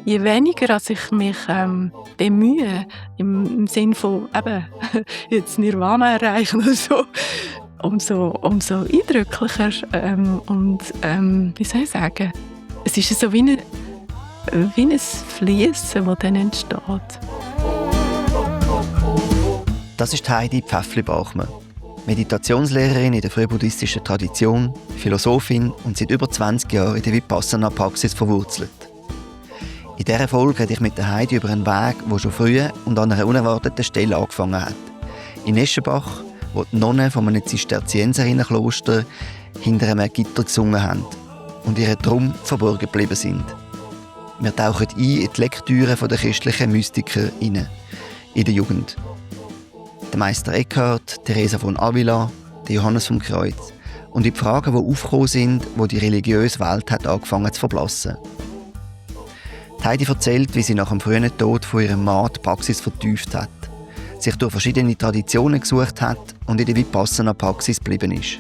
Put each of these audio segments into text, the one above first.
Je weniger als ich mich bemühe, im Sinne von eben, jetzt Nirvana erreichen oder so, umso eindrücklicher wie soll ich sagen, es ist so wie ein Fliessen, das dann entsteht. Das ist Heidi Pfäffli-Bachmann, Meditationslehrerin in der frühbuddhistischen Tradition, Philosophin und seit über 20 Jahren in der Vipassana-Praxis verwurzelt. In dieser Folge rede ich mit der Heidi über einen Weg, der schon früh und an einer unerwarteten Stelle angefangen hat. In Eschenbach, wo die Nonnen von einem Zisterzienserinnenkloster hinter einem Gitter gesungen haben und ihre Drum verborgen geblieben sind. Wir tauchen ein in die Lektüre der christlichen Mystiker in der Jugend. Der Meister Eckhart, Teresa von Avila, der Johannes vom Kreuz und in die Fragen, die aufgekommen sind, wo die religiöse Welt hat angefangen zu verblassen. Heidi erzählt, wie sie nach dem frühen Tod von ihrem Mann die Praxis vertieft hat, sich durch verschiedene Traditionen gesucht hat und in der Vipassana-Praxis geblieben ist.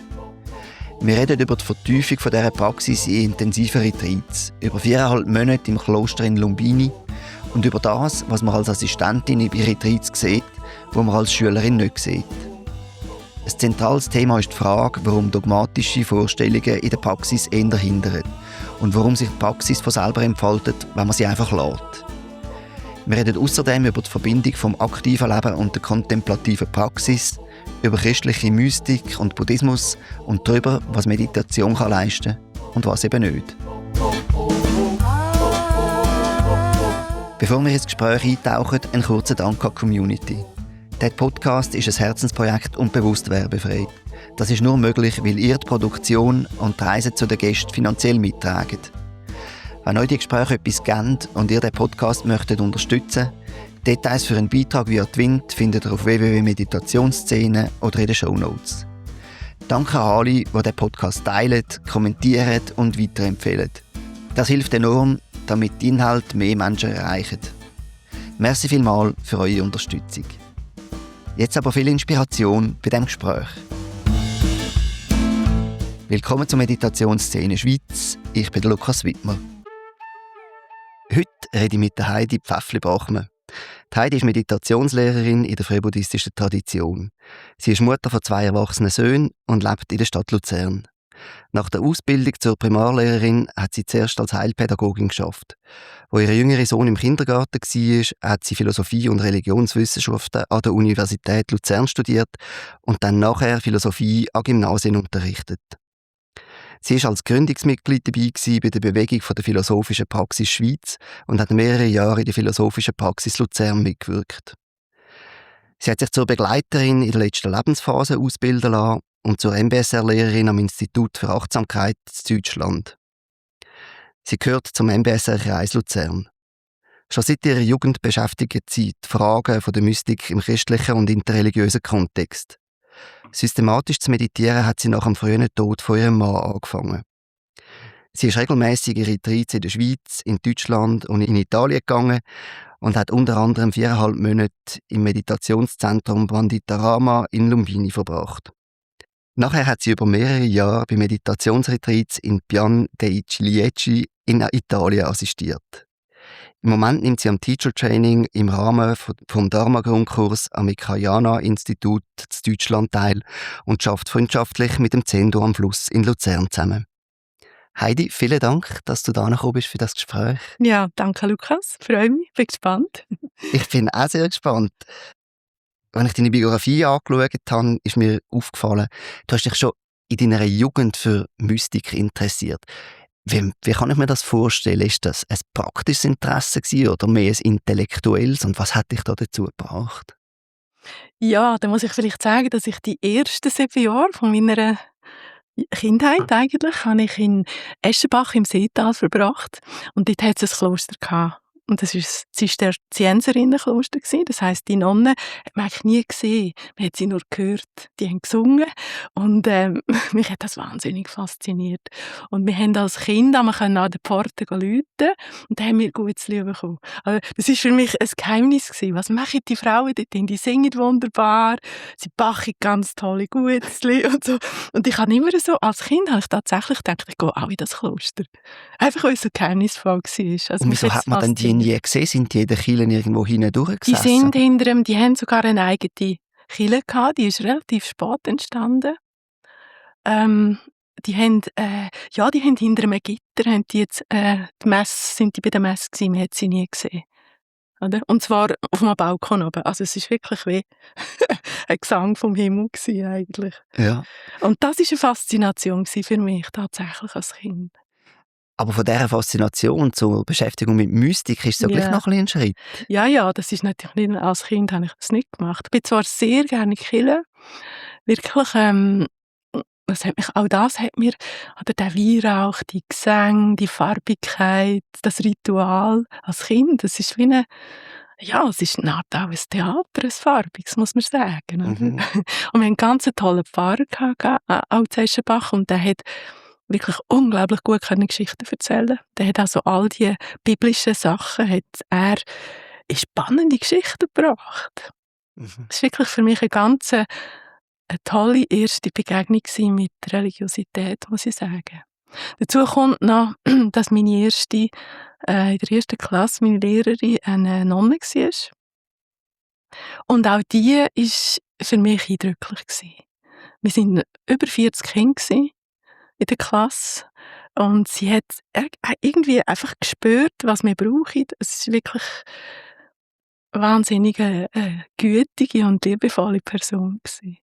Wir reden über die Vertiefung dieser Praxis in intensiven Retreats, über 4,5 Monate im Kloster in Lumbini und über das, was man als Assistentin bei Retreats sieht, wo man als Schülerin nicht sieht. Ein zentrales Thema ist die Frage, warum dogmatische Vorstellungen in der Praxis eher hindern und warum sich die Praxis von selber entfaltet, wenn man sie einfach lässt. Wir reden außerdem über die Verbindung vom aktiven Leben und der kontemplativen Praxis, über christliche Mystik und Buddhismus und darüber, was Meditation leisten kann und was eben nicht. Bevor wir ins Gespräch eintauchen, ein kurzer Dank an die Community. Der Podcast ist ein Herzensprojekt und bewusst werbefrei. Das ist nur möglich, weil ihr die Produktion und die Reise zu den Gästen finanziell mittragt. Wenn euch die Gespräche etwas geben und ihr den Podcast möchtet unterstützen, Details für einen Beitrag via Twint findet ihr auf www.meditationsszene oder in den Shownotes. Danke an alle, die den Podcast teilen, kommentieren und weiterempfehlen. Das hilft enorm, damit die Inhalte mehr Menschen erreichen. Merci vielmals für eure Unterstützung. Jetzt aber viel Inspiration bei diesem Gespräch. Willkommen zur Meditationsszene Schweiz. Ich bin Lukas Wittmer. Heute rede ich mit der Heidi Pfäffli-Bachmann. Die Heidi ist Meditationslehrerin in der frühbuddhistischen Tradition. Sie ist Mutter von 2 erwachsenen Söhnen und lebt in der Stadt Luzern. Nach der Ausbildung zur Primarlehrerin hat sie zuerst als Heilpädagogin geschafft. Wo ihr jüngerer Sohn im Kindergarten war, hat sie Philosophie und Religionswissenschaften an der Universität Luzern studiert und dann nachher Philosophie an Gymnasien unterrichtet. Sie war als Gründungsmitglied dabei bei der Bewegung der Philosophischen Praxis Schweiz und hat mehrere Jahre in der Philosophischen Praxis Luzern mitgewirkt. Sie hat sich zur Begleiterin in der letzten Lebensphase ausbilden lassen und zur MBSR-Lehrerin am Institut für Achtsamkeit in Deutschland. Sie gehört zum MBSR-Kreis Luzern. Schon seit ihrer Jugend beschäftigen sie die Fragen der Mystik im christlichen und interreligiösen Kontext. Systematisch zu meditieren hat sie nach dem frühen Tod von ihrem Mann angefangen. Sie ist regelmäßig in Retreats in der Schweiz, in Deutschland und in Italien gegangen und hat unter anderem 4,5 Monate im Meditationszentrum Vanditarama in Lumbini verbracht. Nachher hat sie über mehrere Jahre bei Meditationsretreats in Pian dei Ciliegi in Italien assistiert. Im Moment nimmt sie am Teacher Training im Rahmen vom Dharma-Grundkurs am Mikayana-Institut in Deutschland teil und arbeitet freundschaftlich mit dem Zendo am Fluss in Luzern zusammen. Heidi, vielen Dank, dass du da gekommen bist für das Gespräch. Ja, danke Lukas, freue mich, bin gespannt. Ich bin auch sehr gespannt. Wenn ich deine Biografie angeschaut habe, ist mir aufgefallen, du hast dich schon in deiner Jugend für Mystik interessiert. Wie kann ich mir das vorstellen? Ist das ein praktisches Interesse gewesen oder mehr ein intellektuelles? Und was hat dich da dazu gebracht? Ja, da muss ich vielleicht sagen, dass ich die ersten 7 Jahre von meiner Kindheit eigentlich habe ich in Eschenbach im Seetal verbracht. Und dort hat es ein Kloster gehabt. Und das war das Zisterzienserinnenkloster. Das heisst, die Nonnen hat man eigentlich nie gesehen. Man hat sie nur gehört, die haben gesungen. Und mich hat das wahnsinnig fasziniert. Und wir haben als Kind an der Pforte läuten und da haben wir gutes Lied bekommen. Also, das war für mich ein Geheimnis gewesen. Was machen die Frauen dort? Die singen wunderbar, sie backen ganz tolle Gutzli und so. Und ich habe immer so, als Kind habe ich tatsächlich gedacht, ich gehe auch in das Kloster. Einfach, weil es so geheimnisvoll war. Also, Und wieso hat man denn die nie gesehen? Sind die in den Kirchen irgendwo hinten die durchgesessen? sind hinter dem, die haben sogar eine eigene Kirche gehabt, die ist relativ spät entstanden. Die haben hinter einem Gitter, sind die bei der Messe gewesen, man hat sie nie gesehen. Oder? Und zwar auf einem Balkon oben. Also es ist wirklich wie ein Gesang vom Himmel gewesen, eigentlich. Ja. Und das war eine Faszination für mich, tatsächlich als Kind. Aber von dieser Faszination zur Beschäftigung mit Mystik ist es ja gleich noch ein Schritt. Ja, das ist natürlich nicht, als Kind habe ich das nicht gemacht. Ich bin zwar sehr gerne in die Kirche, wirklich, das hat mir, oder der Weihrauch, die Gesänge, die Farbigkeit, das Ritual als Kind, das ist wie es ist eine Art auch ein Theater, ein farbiges, muss man sagen. Oder? Und wir hatten einen ganz tollen Pfarrer, Alt Eschenbach, und der hat wirklich unglaublich gut Geschichten erzählen. Der hat also all die biblischen Sachen, hat er in spannende Geschichten gebracht. Das war wirklich für mich eine tolle erste Begegnung mit Religiosität, muss ich sagen. Dazu kommt noch, dass in der ersten Klasse meine Lehrerin eine Nonne war. Und auch die war für mich eindrücklich gewesen. Wir waren über 40 Kinder in der Klasse. Und sie hat irgendwie einfach gespürt, was wir brauchen. Es war wirklich eine wahnsinnig gütige und liebevolle Person gewesen.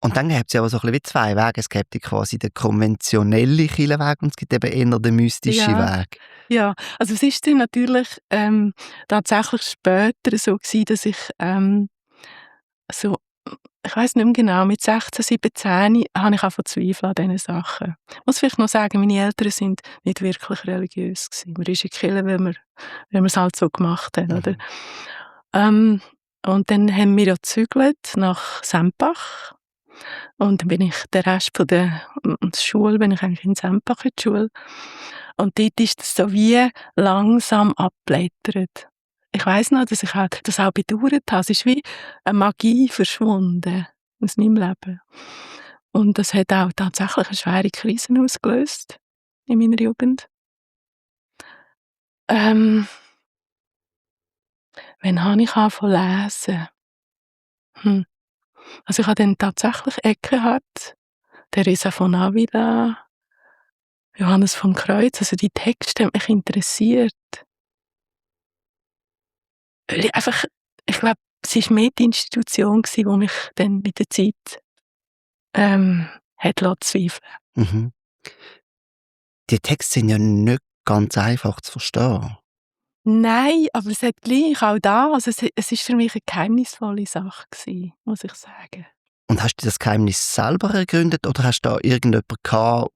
Und dann gibt es ja aber so ein bisschen wie zwei Wege. Es gibt quasi den konventionellen Kirchenweg und es gibt eben eher den mystischen Weg. Ja, also es ist dann natürlich tatsächlich später so gewesen, dass ich ich weiss nicht mehr genau, mit 16, 17 habe ich angefangen zu zweifeln an diesen Sachen. Ich muss vielleicht noch sagen, meine Eltern sind nicht wirklich religiös gewesen. Man ist in die Kirche, weil wir es halt so gemacht haben, oder? Und dann haben wir ja gezügelt nach Sempach. Und dann bin ich den Rest von der Schule, bin ich eigentlich in Sempach in die Schule. Und dort ist es so wie langsam abblättert. Ich weiss noch, dass ich das auch bedauert habe. Es ist wie eine Magie verschwunden aus meinem Leben. Und das hat auch tatsächlich eine schwere Krise ausgelöst in meiner Jugend. Wann habe ich angefangen zu lesen? Also ich habe dann tatsächlich Eckehart, Teresa von Avila, Johannes vom Kreuz, also die Texte haben mich interessiert. Ich glaube, es war mehr die Institution, die mich dann mit der Zeit hat zweifeln. Mhm. Die Texte sind ja nicht ganz einfach zu verstehen. Nein, aber es hat gleich auch da, also es ist für mich eine geheimnisvolle Sache gewesen, muss ich sagen. Und hast du das Geheimnis selber ergründet oder hast du da irgendjemanden gehabt,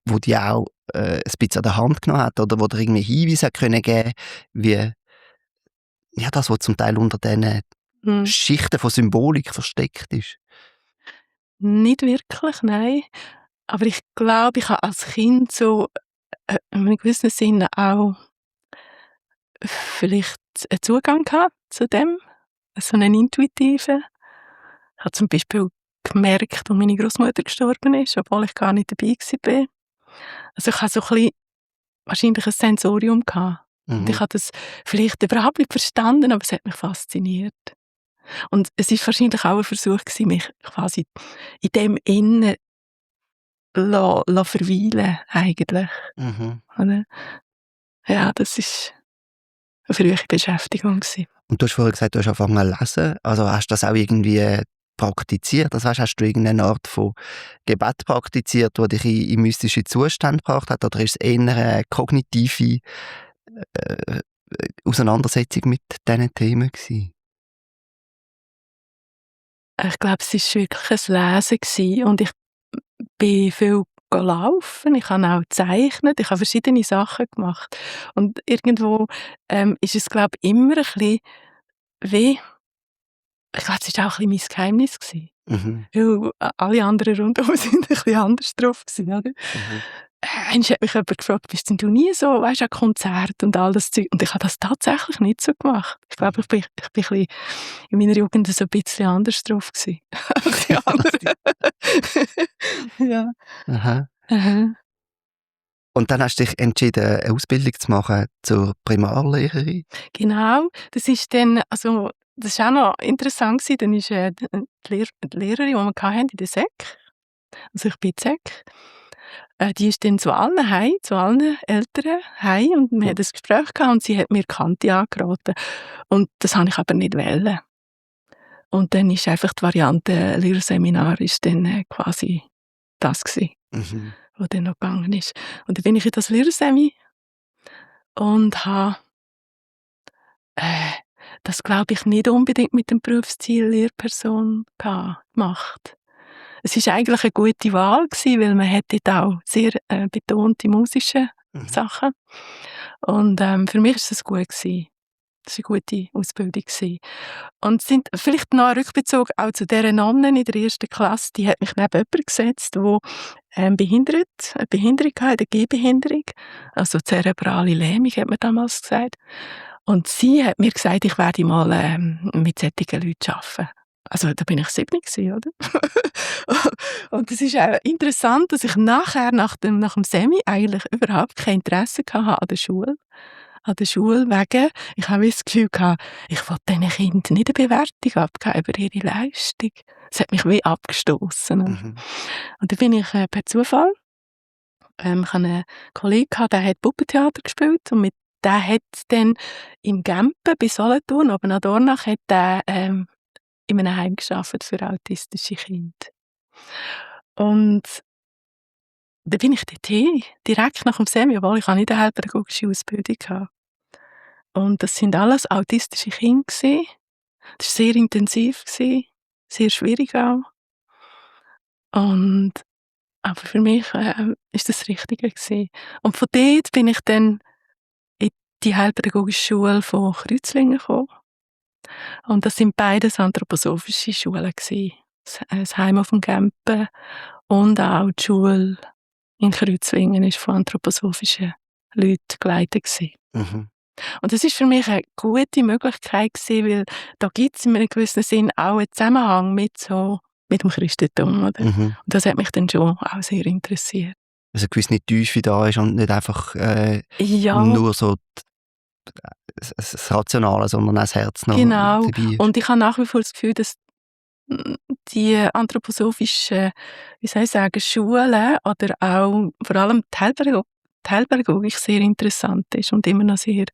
der dich auch ein bisschen an der Hand genommen hat oder wo dir irgendwie Hinweise geben konnte, wie das, was zum Teil unter diesen Schichten von Symbolik versteckt ist? Nicht wirklich, nein. Aber ich glaube, ich habe als Kind so in einem gewissen Sinne auch vielleicht einen Zugang gehabt zu dem, so einen intuitiven. Ich habe zum Beispiel gemerkt, als meine Großmutter gestorben ist, obwohl ich gar nicht dabei war. Also ich habe so ein bisschen wahrscheinlich ein Sensorium gehabt. Und ich habe das vielleicht überhaupt nicht verstanden, aber es hat mich fasziniert. Und es war wahrscheinlich auch ein Versuch gewesen, mich quasi in dem Innen verweilen, eigentlich. Oder? Ja, das war eine frühe Beschäftigung gewesen. Und du hast vorhin gesagt, du hast angefangen zu lesen. Also hast du das auch irgendwie praktiziert? Das heißt, hast du irgendeine Art von Gebet praktiziert, das dich in mystische Zustände gebracht hat? Oder ist es eher eine kognitive Auseinandersetzung mit diesen Themen gewesen? Ich glaube, es war wirklich ein Lesen gewesen. Und ich bin viel laufen, ich habe auch gezeichnet, ich habe verschiedene Sachen gemacht. Und irgendwo ist es, glaube ich, immer ein bisschen wie, ich glaube, es war auch ein bisschen mein Geheimnis gewesen. Mhm. Weil alle anderen rundherum sind ein bisschen anders drauf gewesen, oder? Mhm. Einmal hat mich jemand gefragt: «Bist denn du nie so, weisst, an Konzert und all das Zeug?» Und ich habe das tatsächlich nicht so gemacht. Ich glaube, ich bin ein bisschen in meiner Jugend so ein bisschen anders drauf gewesen als die anderen. Ja. Aha. Aha. Und dann hast du dich entschieden, eine Ausbildung zu machen zur Primarlehrerin? Genau, das ist dann, also, das ist auch noch interessant gewesen. Dann ist, die Lehrerin, die wir hatten in der Sek, also ich bin Sek, die ist dann zu allen heim, zu allen Eltern heim, und wir hatten ein Gespräch gehabt und sie hat mir Kante angeraten. Und das habe ich aber nicht wollen. Und dann ist einfach die Variante Lehrerseminar ist dann, quasi das gewesen, Mhm. was dann noch gegangen ist. Und dann bin ich in das Lehrersemi und habe Äh, das glaube ich nicht unbedingt mit dem Berufsziel Lehrperson gemacht. Es ist eigentlich eine gute Wahl gewesen, weil man hat dort auch sehr, betont die musischen Mhm. Sachen. Und, für mich ist es gut gewesen. Das war eine gute Ausbildung gewesen. Und sind vielleicht noch ein Rückbezug auch zu dieser Nonne in der 1. Klasse, die hat mich neben jemanden gesetzt, der, behindert eine Behinderung hatte, eine Gehbehinderung, also zerebrale Lähmung, hat man damals gesagt. Und sie hat mir gesagt, ich werde mal, mit solchen Leuten arbeiten. Also, da bin ich 7 gewesen, oder? Und es ist auch interessant, dass ich nachher, nach dem Semi, eigentlich überhaupt kein Interesse hatte an der Schule. An der Schule wegen, ich habe das Gefühl gehabt, ich wollte diesen Kindern nicht eine Bewertung abgeben über ihre Leistung. Das hat mich wie abgestoßen. Mhm. Und dann bin ich, per Zufall, ich hatte einen Kollegen gehabt, der hat Puppentheater gespielt, und der hat dann im Gempen bei Solothurn, oben an Dornach, hat der, in einem Heim gearbeitet für autistische Kinder. Und dann bin ich dorthin, direkt nach dem Semi, obwohl ich nicht eine heilpädagogische Ausbildung hatte. Und das sind alles autistische Kinder gewesen. Das war sehr intensiv gewesen, sehr schwierig auch. Und aber für mich, ist das Richtige gewesen. Und von dort bin ich dann in die Heilpädagogische Schule von Kreuzlingen gekommen. Und das sind beides anthroposophische Schulen gewesen. Das Heim auf dem Gempen und auch die Schule in Kreuzlingen war von anthroposophischen Leuten geleitet gewesen. Mhm. Und das war für mich eine gute Möglichkeit gewesen, weil da gibt es in einem gewissen Sinn auch einen Zusammenhang mit dem Christentum, oder? Und Mhm. das hat mich dann schon auch sehr interessiert. Also eine gewisse Tiefe da ist und nicht einfach Ja, nur so das Rationale, sondern auch das Herz noch genau. dabei ist. Und ich habe nach wie vor das Gefühl, dass die anthroposophischen, wie soll ich sagen, Schulen oder auch vor allem die Heilpädagogik sehr interessant ist und immer noch sehr,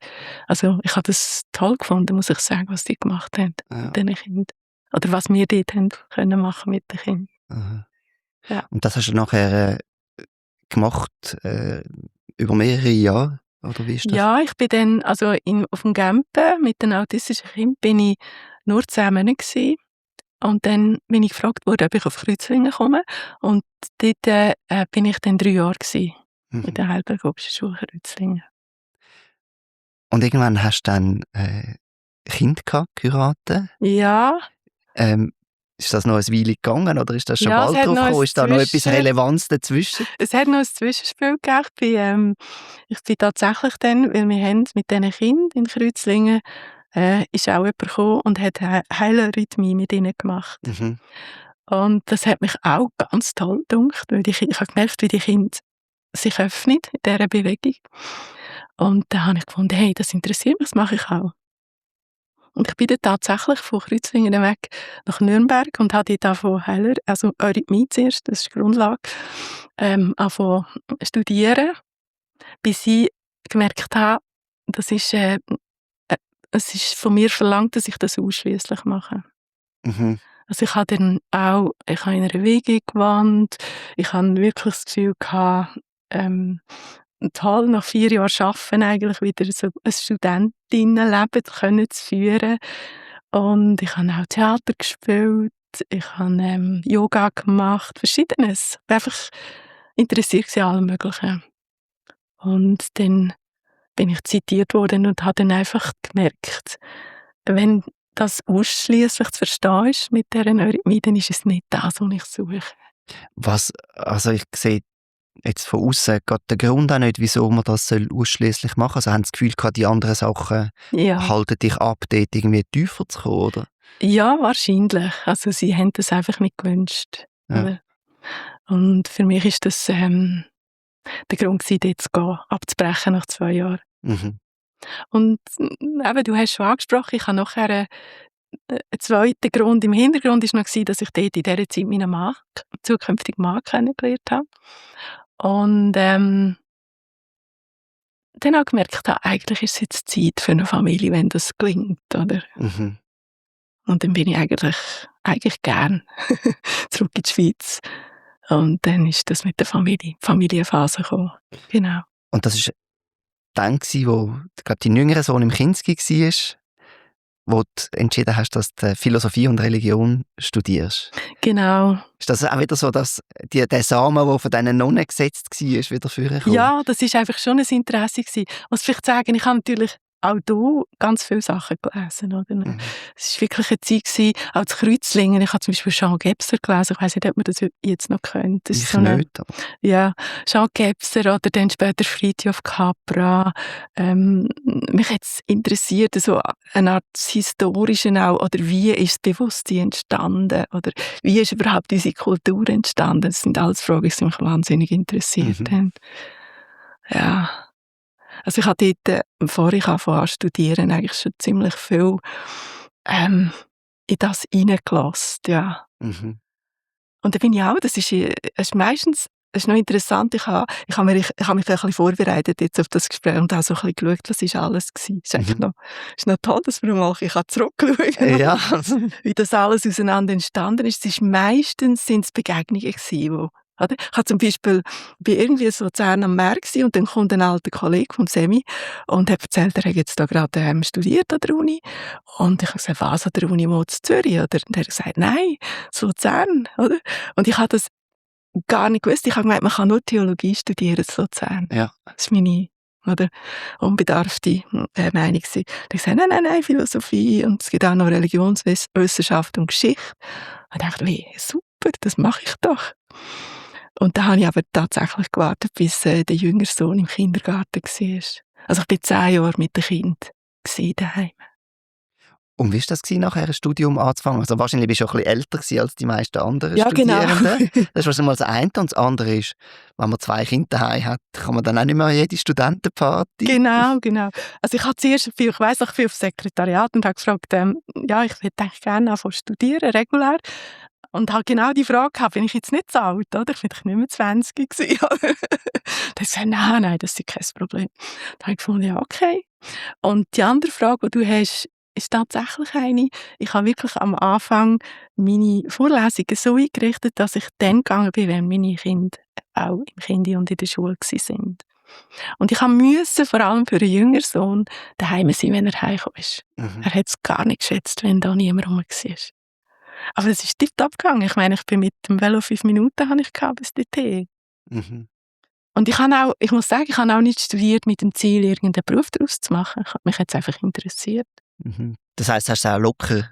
also ich habe das toll gefunden, muss ich sagen, was die gemacht haben Ja. mit diesen Kindern. Oder was wir dort haben können machen mit den Kindern. Aha. Ja. Und das hast du nachher gemacht über mehrere Jahre? Oder wie ist das? Ja, ich bin dann, also auf dem Gempen mit den autistischen Kindern bin ich nur 10 Monate gewesen. Und dann bin ich gefragt worden, ob ich auf Kreuzlingen komme. Und dort bin ich dann 3 Jahre gewesen, in Mhm. der Heilpädagogischen Schule Kreuzlingen. Und irgendwann hast du dann Kind gehabt, geheiratet. Ja, Ist das noch eine Weile gegangen oder ist das schon ja, es bald hat drauf noch ein gekommen? Ist da noch etwas Relevanz dazwischen? es hat noch ein Zwischenspiel gegeben. Ich bin tatsächlich dann, weil wir haben mit diesen Kindern in Kreuzlingen, ist auch jemand gekommen und hat Heilrhythmie mit ihnen gemacht. Mhm. Und das hat mich auch ganz toll gedacht, weil ich habe gemerkt, wie die Kinder sich öffnen in dieser Bewegung. Und dann habe ich gefunden, hey, das interessiert mich, das mache ich auch. Und ich bin dann tatsächlich von Kreuzlingen weg nach Nürnberg und habe dort angefangen also Eurythmie zuerst, das ist die Grundlage, angefangen studieren, bis ich gemerkt habe, das ist, es ist von mir verlangt, dass ich das ausschliesslich mache. Mhm. Also ich habe dann auch, ich habe in einer WG gewohnt, ich habe wirklich das Gefühl gehabt, toll, nach 4 Jahren Arbeiten eigentlich wieder so ein Studentinnenleben können zu führen. Und ich habe auch Theater gespielt, ich habe Yoga gemacht, Verschiedenes. Einfach interessiert an allem Möglichen. Und dann bin ich zitiert worden und habe dann einfach gemerkt, wenn das ausschliesslich zu verstehen ist mit dieser Eurythmie, dann ist es nicht das, was ich suche. Also ich sehe jetzt von außen gerade den Grund auch nicht, wieso man das ausschließlich machen soll. Also haben Sie das Gefühl gehabt, die anderen Sachen Ja. halten dich ab, dort irgendwie tiefer zu kommen, oder? Ja, wahrscheinlich. Also sie haben das einfach nicht gewünscht. Ja. Oder? Und für mich ist das der Grund gewesen, dort zu gehen, abzubrechen nach 2 Jahren. Mhm. Und eben, du hast schon angesprochen, ich habe nachher einen zweiten Grund im Hintergrund ist noch gewesen, dass ich dort in dieser Zeit meinen Mann, zukünftigen Mann kennengelernt habe. Und dann habe ich gemerkt, eigentlich ist es jetzt Zeit für eine Familie, wenn das gelingt, oder? Mhm. Und dann bin ich eigentlich gern zurück in die Schweiz. Und dann ist das mit der Familienphase gekommen. Genau. Und das war dann, wo glaub, dein jüngerer Sohn im Kinski war, wo du entschieden hast, dass du Philosophie und Religion studierst. Genau. Ist das auch wieder so, dass der Samen, der von diesen Nonnen gesetzt war, wieder vorgekommen? Ja, das war einfach schon ein Interesse gewesen. Ich muss vielleicht sagen, ich habe natürlich auch da ganz viele Sachen gelesen. Oder? Mhm. Es war wirklich eine Zeit gewesen, auch zu Kreuzlingen. Ich habe zum Beispiel Jean Gebser gelesen. Ich weiss nicht, ob man das jetzt noch kennt. Das ist Ich so eine, nicht. Aber ja, Jean Gebser oder dann später Fridtjof Capra. Mich hat es interessiert, so eine Art historischen auch, oder wie ist das Bewusstsein entstanden? Oder wie ist überhaupt unsere Kultur entstanden? Das sind alles Fragen, die mich wahnsinnig interessiert haben. Ja. Also ich habe dort, bevor ich angefangen habe zu studieren, eigentlich schon ziemlich viel in das reingelassen, ja. Mhm. Und da bin ich auch, das ist meistens, das ist noch interessant, ich habe mich ein bisschen vorbereitet jetzt auf das Gespräch und auch so ein bisschen geschaut, was ist alles gewesen. Ist noch toll, dass man mal zurückschauen kann, Ja. wie das alles auseinander entstanden ist. Es ist meistens sind's Begegnungen gewesen, wo, oder? Ich habe zum Beispiel bei irgendwie so Luzern am Meer gewesen, und dann kommt ein alter Kollege vom Semi und hat erzählt, er hat jetzt da gerade studiert an der Uni. Und ich habe gesagt, was, an der Uni wo in Zürich? Oder? Und er hat gesagt, nein, in Luzern, oder? Und ich habe das gar nicht gewusst. Ich habe gemeint, man kann nur Theologie studieren in Luzern. Ja. Das war meine, oder, unbedarfte Meinung gewesen. Ich habe gesagt, nein, Philosophie, und es gibt auch noch Religionswissenschaft und Geschichte. Und ich dachte, wie, super, das mache ich doch. Und dann habe ich aber tatsächlich gewartet, bis der jüngere Sohn im Kindergarten war. Also ich war 10 Jahre mit dem Kind daheim. Und wie war das nachher, ein Studium anzufangen? Also wahrscheinlich bist du schon ein bisschen älter gewesen als die meisten anderen Ja, Studierenden. genau. Das ist wahrscheinlich mal das eine. Und das andere ist, wenn man 2 Kinder daheim hat, kann man dann auch nicht mehr an jede Studentenparty. Genau. Also ich habe zuerst viel aufs Sekretariat und habe gefragt, ja, ich würde eigentlich gerne anfangen zu studieren, regulär. Und habe genau die Frage gehabt, bin ich jetzt nicht zu alt, oder? Ich war nicht mehr 20 gewesen. Dann gesagt, nein, das ist kein Problem. Dann habe ich gefunden, ja, okay. Und die andere Frage, die du hast, ist tatsächlich eine. Ich habe wirklich am Anfang meine Vorlesungen so eingerichtet, dass ich dann gegangen bin, wenn meine Kinder auch im Kindi und in der Schule waren. Und ich musste vor allem für einen jüngeren Sohn daheim sein, wenn er heimgekommen ist. Mhm. Er hat es gar nicht geschätzt, wenn da niemand rum war. Aber es ist tiptop gegangen. Ich meine, ich bin mit dem Velo 5 Minuten habe ich gehabt, bis dorthin. Mhm. Und ich muss sagen, ich habe auch nicht studiert mit dem Ziel, irgendeinen Beruf daraus zu machen. Mich hat es einfach interessiert. Mhm. Das heisst, hast du auch locker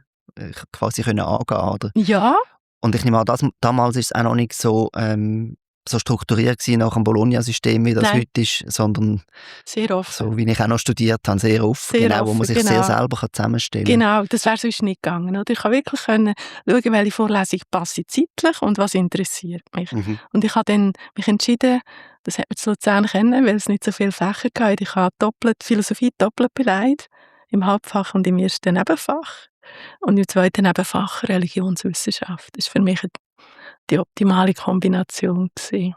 quasi angehen, oder? Ja. Und ich nehme an, damals war es auch noch nicht so, so strukturiert gewesen nach dem Bologna-System, wie das Nein. heute ist, sondern Sehr offen. so, wie ich auch noch studiert habe, sehr offen, Sehr genau, wo man offen, sich genau. sehr selber zusammenstellen kann. Genau, das wäre sonst nicht gegangen. Oder? Ich konnte wirklich schauen, welche Vorlesung passe zeitlich und was interessiert mich. Mhm. Und ich habe dann mich entschieden, das hat man zu Luzern kennen, weil es nicht so viele Fächer gab. Ich habe Philosophie doppelt beleidigt, im Hauptfach und im ersten Nebenfach. Und im zweiten Nebenfach Religionswissenschaft. Das war für mich die optimale Kombination gewesen.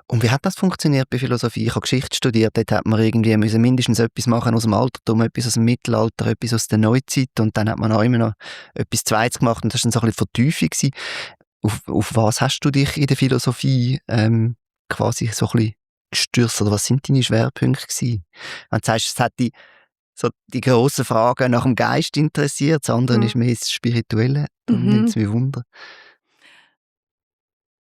Und wie hat das funktioniert bei Philosophie? Ich habe Geschichte studiert, dort hat man irgendwie mindestens etwas machen aus dem Altertum, etwas aus dem Mittelalter, etwas aus der Neuzeit, und dann hat man auch immer noch etwas Zweites gemacht, und das war dann so ein bisschen Vertiefung gewesen. Auf was hast du dich in der Philosophie quasi so ein bisschen gestürzt, oder was sind deine Schwerpunkte gewesen? Wenn du sagst, es hat dich so die grossen Fragen nach dem Geist interessiert, das andere ist mehr das Spirituelle, dann nimmt es mich Wunder.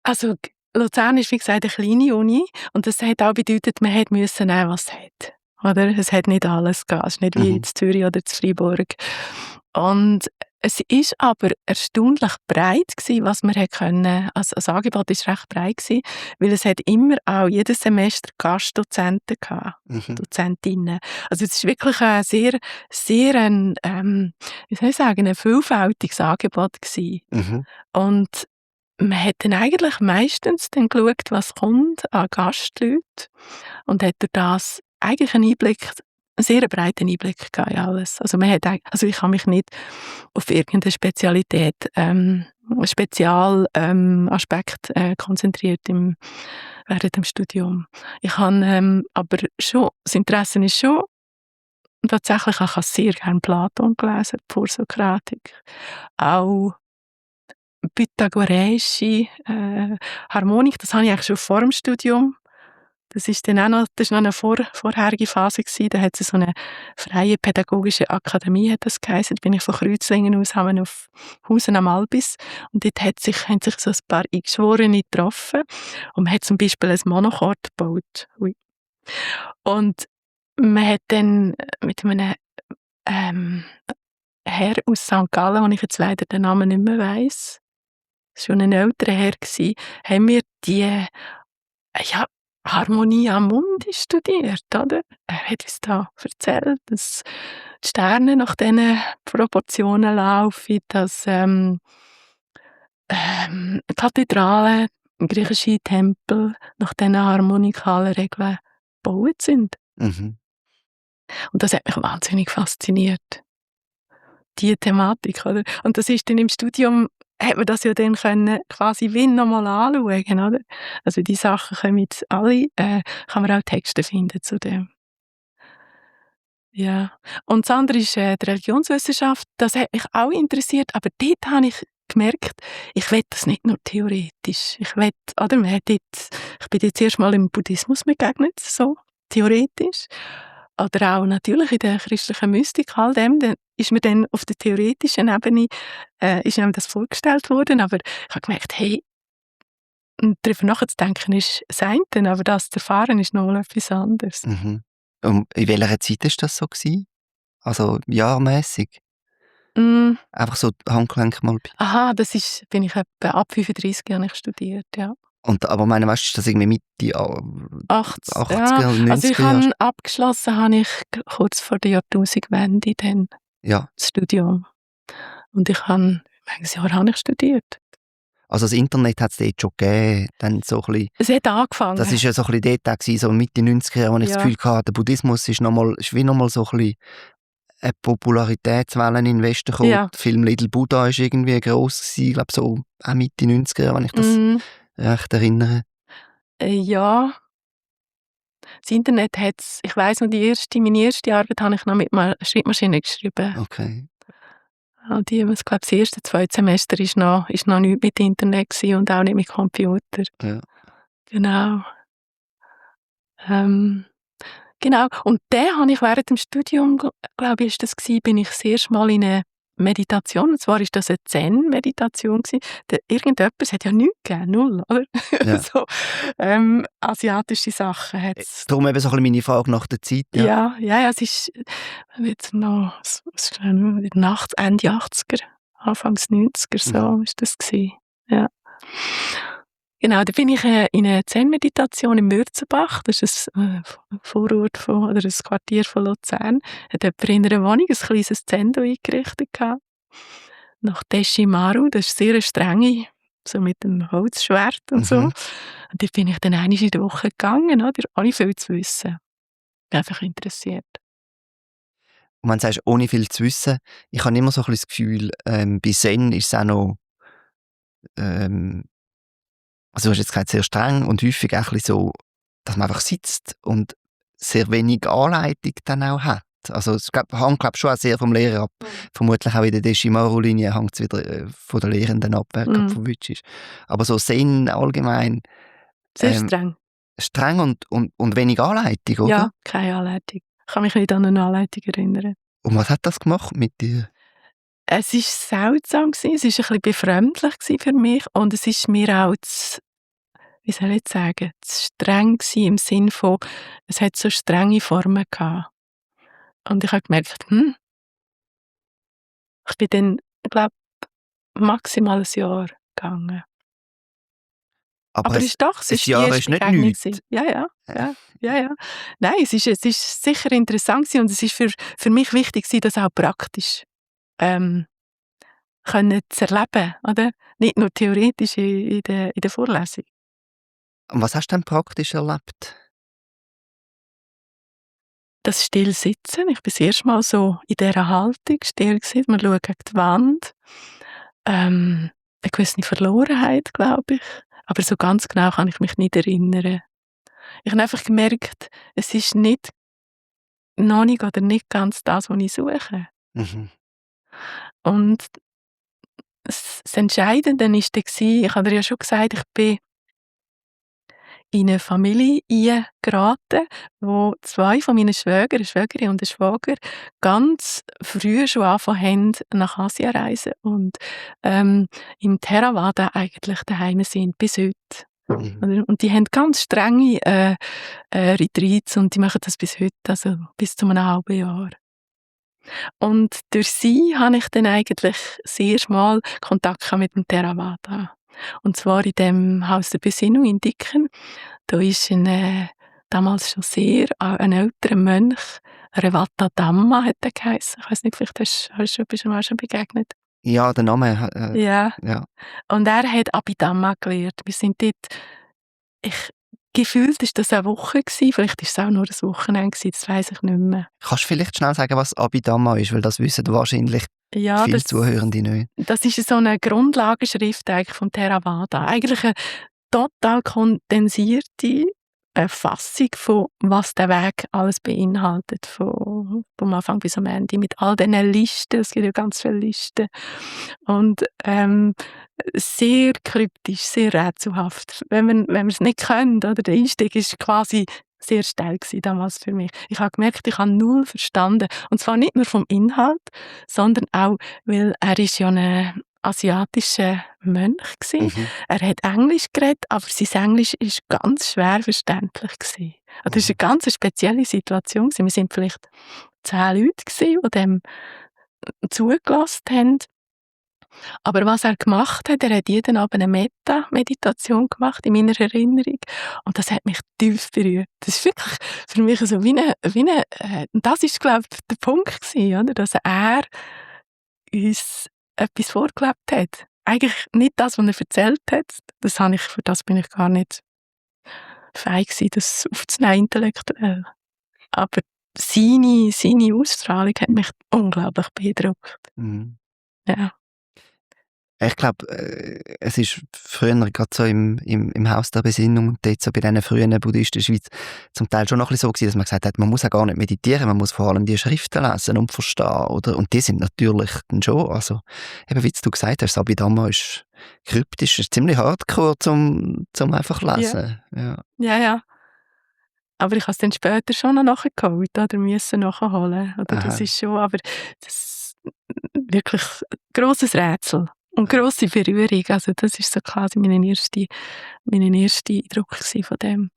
Also Luzern ist, wie gesagt, eine kleine Uni und das hat auch bedeutet, man musste nehmen, was es hat. Oder? Es hat nicht alles gegeben. Es ist nicht wie in Zürich oder in Freiburg. Und es ist aber erstaunlich breit gewesen, was man hat können. Also das Angebot ist recht breit gewesen, weil es hat immer auch jedes Semester Gastdozenten gehabt, Dozentinnen. Also es ist wirklich ein sehr wie soll ich sagen, ein vielfältiges Angebot gewesen. Und man hat dann eigentlich meistens dann geschaut, was kommt an Gastleuten und hat durch das eigentlich einen sehr breiten Einblick gehabt in alles. Also ich habe mich nicht auf irgendeine Spezialität, Spezialaspekt konzentriert während dem Studium. Ich habe aber schon, das Interesse ist schon tatsächlich, ich habe sehr gerne Platon gelesen, die Vorsokratik. Auch pythagoreische Harmonik, das habe ich eigentlich schon vor dem Studium. Das ist dann auch noch, das war noch eine vorherige Phase gewesen. Da hat es so eine freie pädagogische Akademie, hat das geheißen. Da bin ich von Kreuzlingen aus, haben wir auf Hausen am Albis. Und dort haben sich so ein paar Eingeschworene getroffen. Und man hat zum Beispiel ein Monochord gebaut. Ui. Und man hat dann mit einem Herr aus St. Gallen, wo ich jetzt leider den Namen nicht mehr weiss, schon ein älterer Herr gsi, haben wir die Harmonie am Mundi studiert, oder? Er hat uns da erzählt, dass die Sterne nach diesen Proportionen laufen, dass Kathedralen, griechische Tempel nach diesen harmonikalen Regeln gebaut sind. Und das hat mich wahnsinnig fasziniert. Die Thematik, oder? Und das ist dann im Studium, hat man das ja dann können quasi wie nochmal anschauen, oder? Also die Sachen kommen jetzt alle, kann man auch Texte finden zu dem. Ja. Und das andere ist die Religionswissenschaft. Das hat mich auch interessiert, aber dort habe ich gemerkt, ich will das nicht nur theoretisch. Ich bin jetzt erst mal im Buddhismus begegnet, so theoretisch. Oder auch natürlich in der christlichen Mystik, all dem, dann ist mir dann auf der theoretischen Ebene ist mir das vorgestellt worden, aber ich habe gemerkt, hey, darüber nachzudenken ist das eine, aber das zu erfahren ist noch etwas anderes. Und in welcher Zeit war das so gewesen? Also jahrmässig? Einfach so Handgelenk mal. Aha, bin ich etwa ab 35 Jahren studiert, ja. Aber meine, weißt du, ist das irgendwie Mitte 80er, 80er, 90er also ich habe abgeschlossen, habe ich kurz vor der Jahrtausendwende dann das Studium. Und ich habe, welches Jahr habe ich studiert? Also das Internet hat es dort schon gegeben, dann so ein bisschen. Es hat angefangen. Das war ja so ein bisschen dort gewesen, so Mitte 90er Jahre, wo ich das Gefühl hatte, der Buddhismus ist wie nochmal so ein bisschen eine Popularitätswelle in den Westen gekommen. Der Film Little Buddha war irgendwie gross gewesen, ich glaube so auch Mitte 90er Jahre, wenn ich das recht erinnere. Ja. Das Internet hat es, ich weiss noch, meine erste Arbeit habe ich noch mit einer Schreibmaschine geschrieben. Okay. Ich glaube, das erste, zweite Semester ist noch nichts mit Internet gewesen und auch nicht mit Computer. Ja. Genau. Genau. Und dann habe ich während dem Studium, glaube ich, bin ich das erste Mal in eine Meditation, und zwar war das eine Zen-Meditation gewesen. Es hat ja nichts gegeben, null, oder? Ja. So, asiatische Sachen hat es. Darum eben so ein bisschen meine Frage nach der Zeit. Ja, es ist jetzt noch Ende 80er, Anfangs 90er, so ist das gewesen. Ja. Genau, da bin ich in eine Zen-Meditation in Mürzenbach, das ist ein Vorort oder ein Quartier von Luzern. Hat jemand in einer Wohnung ein kleines Zendo eingerichtet gehabt. Nach Deshimaru, das ist sehr eine strenge, so mit dem Holzschwert und so. Und dort bin ich dann einmal in der Woche gegangen, oder? Ohne viel zu wissen. Einfach interessiert. Und wenn du sagst, ohne viel zu wissen, ich habe immer so ein bisschen das Gefühl, bei Zen ist es auch noch also du hast jetzt gesagt, sehr streng und häufig auch ein bisschen so, dass man einfach sitzt und sehr wenig Anleitung dann auch hat. Also es hängt, glaube ich, schon auch sehr vom Lehrer ab. Vermutlich auch in der Deshimaru-Linie hängt es wieder von der Lehrenden ab, wer verwünscht ist. Aber so Zen allgemein... Sehr streng. Streng und wenig Anleitung, oder? Ja, keine Anleitung. Ich kann mich nicht an eine Anleitung erinnern. Und was hat das gemacht mit dir? Es war seltsam, es war ein bisschen befremdlich für mich und es ist mir auch wie soll ich jetzt sagen, zu streng gewesen, im Sinn von, es hat so strenge Formen gehabt. Und ich habe gemerkt, ich bin dann, ich glaube, maximal ein Jahr gegangen. Aber Aber es ist doch, es ein ist die Jahr erste ist nicht Begegnung nichts. gewesen. Ja, ja, ja, ja, ja. Nein, es ist sicher interessant gewesen und es ist für mich wichtig gewesen, das auch praktisch ähm, können zu erleben, oder? Nicht nur theoretisch in der Vorlesung. Und was hast du denn praktisch erlebt? Das Stillsitzen, ich bin das erste Mal so in dieser Haltung still gewesen, man schaut gegen die Wand. Eine gewisse Verlorenheit, glaube ich. Aber so ganz genau kann ich mich nicht erinnern. Ich habe einfach gemerkt, es ist nicht noch nicht oder nicht ganz das, was ich suche. Mhm. Und das Entscheidende war dann, ich habe dir ja schon gesagt, ich bin in eine Familie eingeraten, wo 2 von meinen Schwägern, eine Schwägerin und ein Schwager, ganz früh schon angefangen haben, nach Asien zu reisen und im Theravada eigentlich daheim sind, bis heute. Mhm. Und die haben ganz strenge Retreats und die machen das bis heute, also bis zu einem halben Jahr. Und durch sie habe ich dann eigentlich das erste Mal Kontakt gehabt mit dem Theravada. Und zwar in dem Haus der Besinnung in Dicken. Da ist damals schon ein älterer Mönch, Revata Dhamma hat er geheissen. Ich weiss nicht, vielleicht bist du ihm auch schon begegnet. Ja, der Name, Ja. ja. Und er hat Abhidhamma gelehrt. Wir sind dort, gefühlt war das eine Woche gewesen, vielleicht war es auch nur ein Wochenende gewesen, das weiss ich nicht mehr. Kannst du vielleicht schnell sagen, was Abhidhamma ist? Weil das wissen wahrscheinlich Ja, viele Zuhörende nicht. das ist so eine Grundlagenschrift eigentlich vom Theravada. Eigentlich eine total kondensierte Fassung von, was der Weg alles beinhaltet, vom Anfang bis am Ende, mit all diesen Listen, es gibt ja ganz viele Listen, und sehr kryptisch, sehr rätselhaft. Wenn man es nicht kennt, oder der Einstieg ist quasi sehr steil gewesen damals für mich. Ich habe gemerkt, ich habe null verstanden, und zwar nicht nur vom Inhalt, sondern auch, weil er ist ja ein asiatischer Mönch gewesen. Mhm. Er hat Englisch geredet, aber sein Englisch ist ganz schwer verständlich gewesen. Also das war eine ganz spezielle Situation gewesen. Wir sind vielleicht 10 Leute gewesen, die dem zugelassen haben. Aber was er gemacht hat, er hat jeden Abend eine Metta-Meditation gemacht, in meiner Erinnerung. Und das hat mich tief berührt. Das ist wirklich für mich so das ist, glaube ich, der Punkt gewesen, oder? Dass er uns etwas vorgelebt hat. Eigentlich nicht das, was er erzählt hat. Für das bin ich gar nicht fähig gewesen, das aufzunehmen, intellektuell. Aber seine Ausstrahlung hat mich unglaublich beeindruckt. Mhm. Ja. Ich glaube, es ist früher gerade so im Haus der Besinnung und dort so bei diesen frühen Buddhisten in der Schweiz zum Teil schon noch ein bisschen so gewesen, dass man gesagt hat, man muss auch gar nicht meditieren, man muss vor allem die Schriften lesen und verstehen, oder? Und die sind natürlich dann schon, also eben wie du gesagt hast, Abhidhamma ist kryptisch, ist ziemlich hardcore zum einfach lesen. Ja. Ja. Aber ich habe es dann später schon noch nachgeholt oder müssen nachholen. Oder das Aha. ist schon, aber das wirklich ein grosses Rätsel und grosse Berührung. Also das ist so quasi mein erster Eindruck von dem.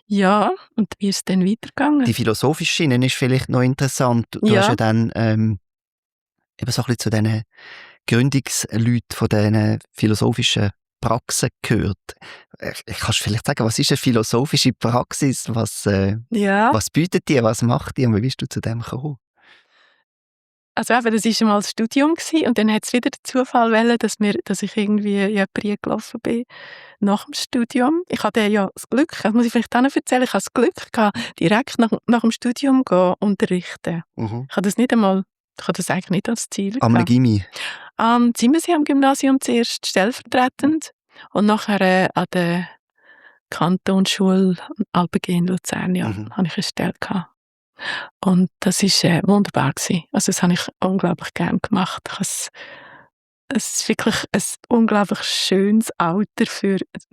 Ja, und wie ist es dann weitergegangen? Die philosophische Schiene ist vielleicht noch interessant. Du Ja. hast ja dann eben so ein bisschen zu diesen Gründungsleuten von diesen philosophischen Praxen gehört. Kannst du vielleicht sagen, was ist eine philosophische Praxis? Ja, Was bietet die? Was macht die? Und wie bist du zu dem gekommen? also eben, das war einmal das Studium gewesen, und dann hat es wieder den Zufall wollen, dass ich irgendwie in jemanden eingelaufen bin nach dem Studium. Ich hatte ja das Glück, das muss ich vielleicht auch noch erzählen, ich hatte das Glück gehabt, direkt nach dem Studium gehen, unterrichten. Mhm. Ich hatte das eigentlich nicht als Ziel Am gehabt. Gimmi. Am Zimmersee am Gymnasium zuerst stellvertretend und nachher an der Kantonsschule Alpengehen Luzern, ja, habe ich eine Stelle gehabt. Und das war wunderbar gewesen. Also das habe ich unglaublich gerne gemacht. Es ist wirklich ein unglaublich schönes Alter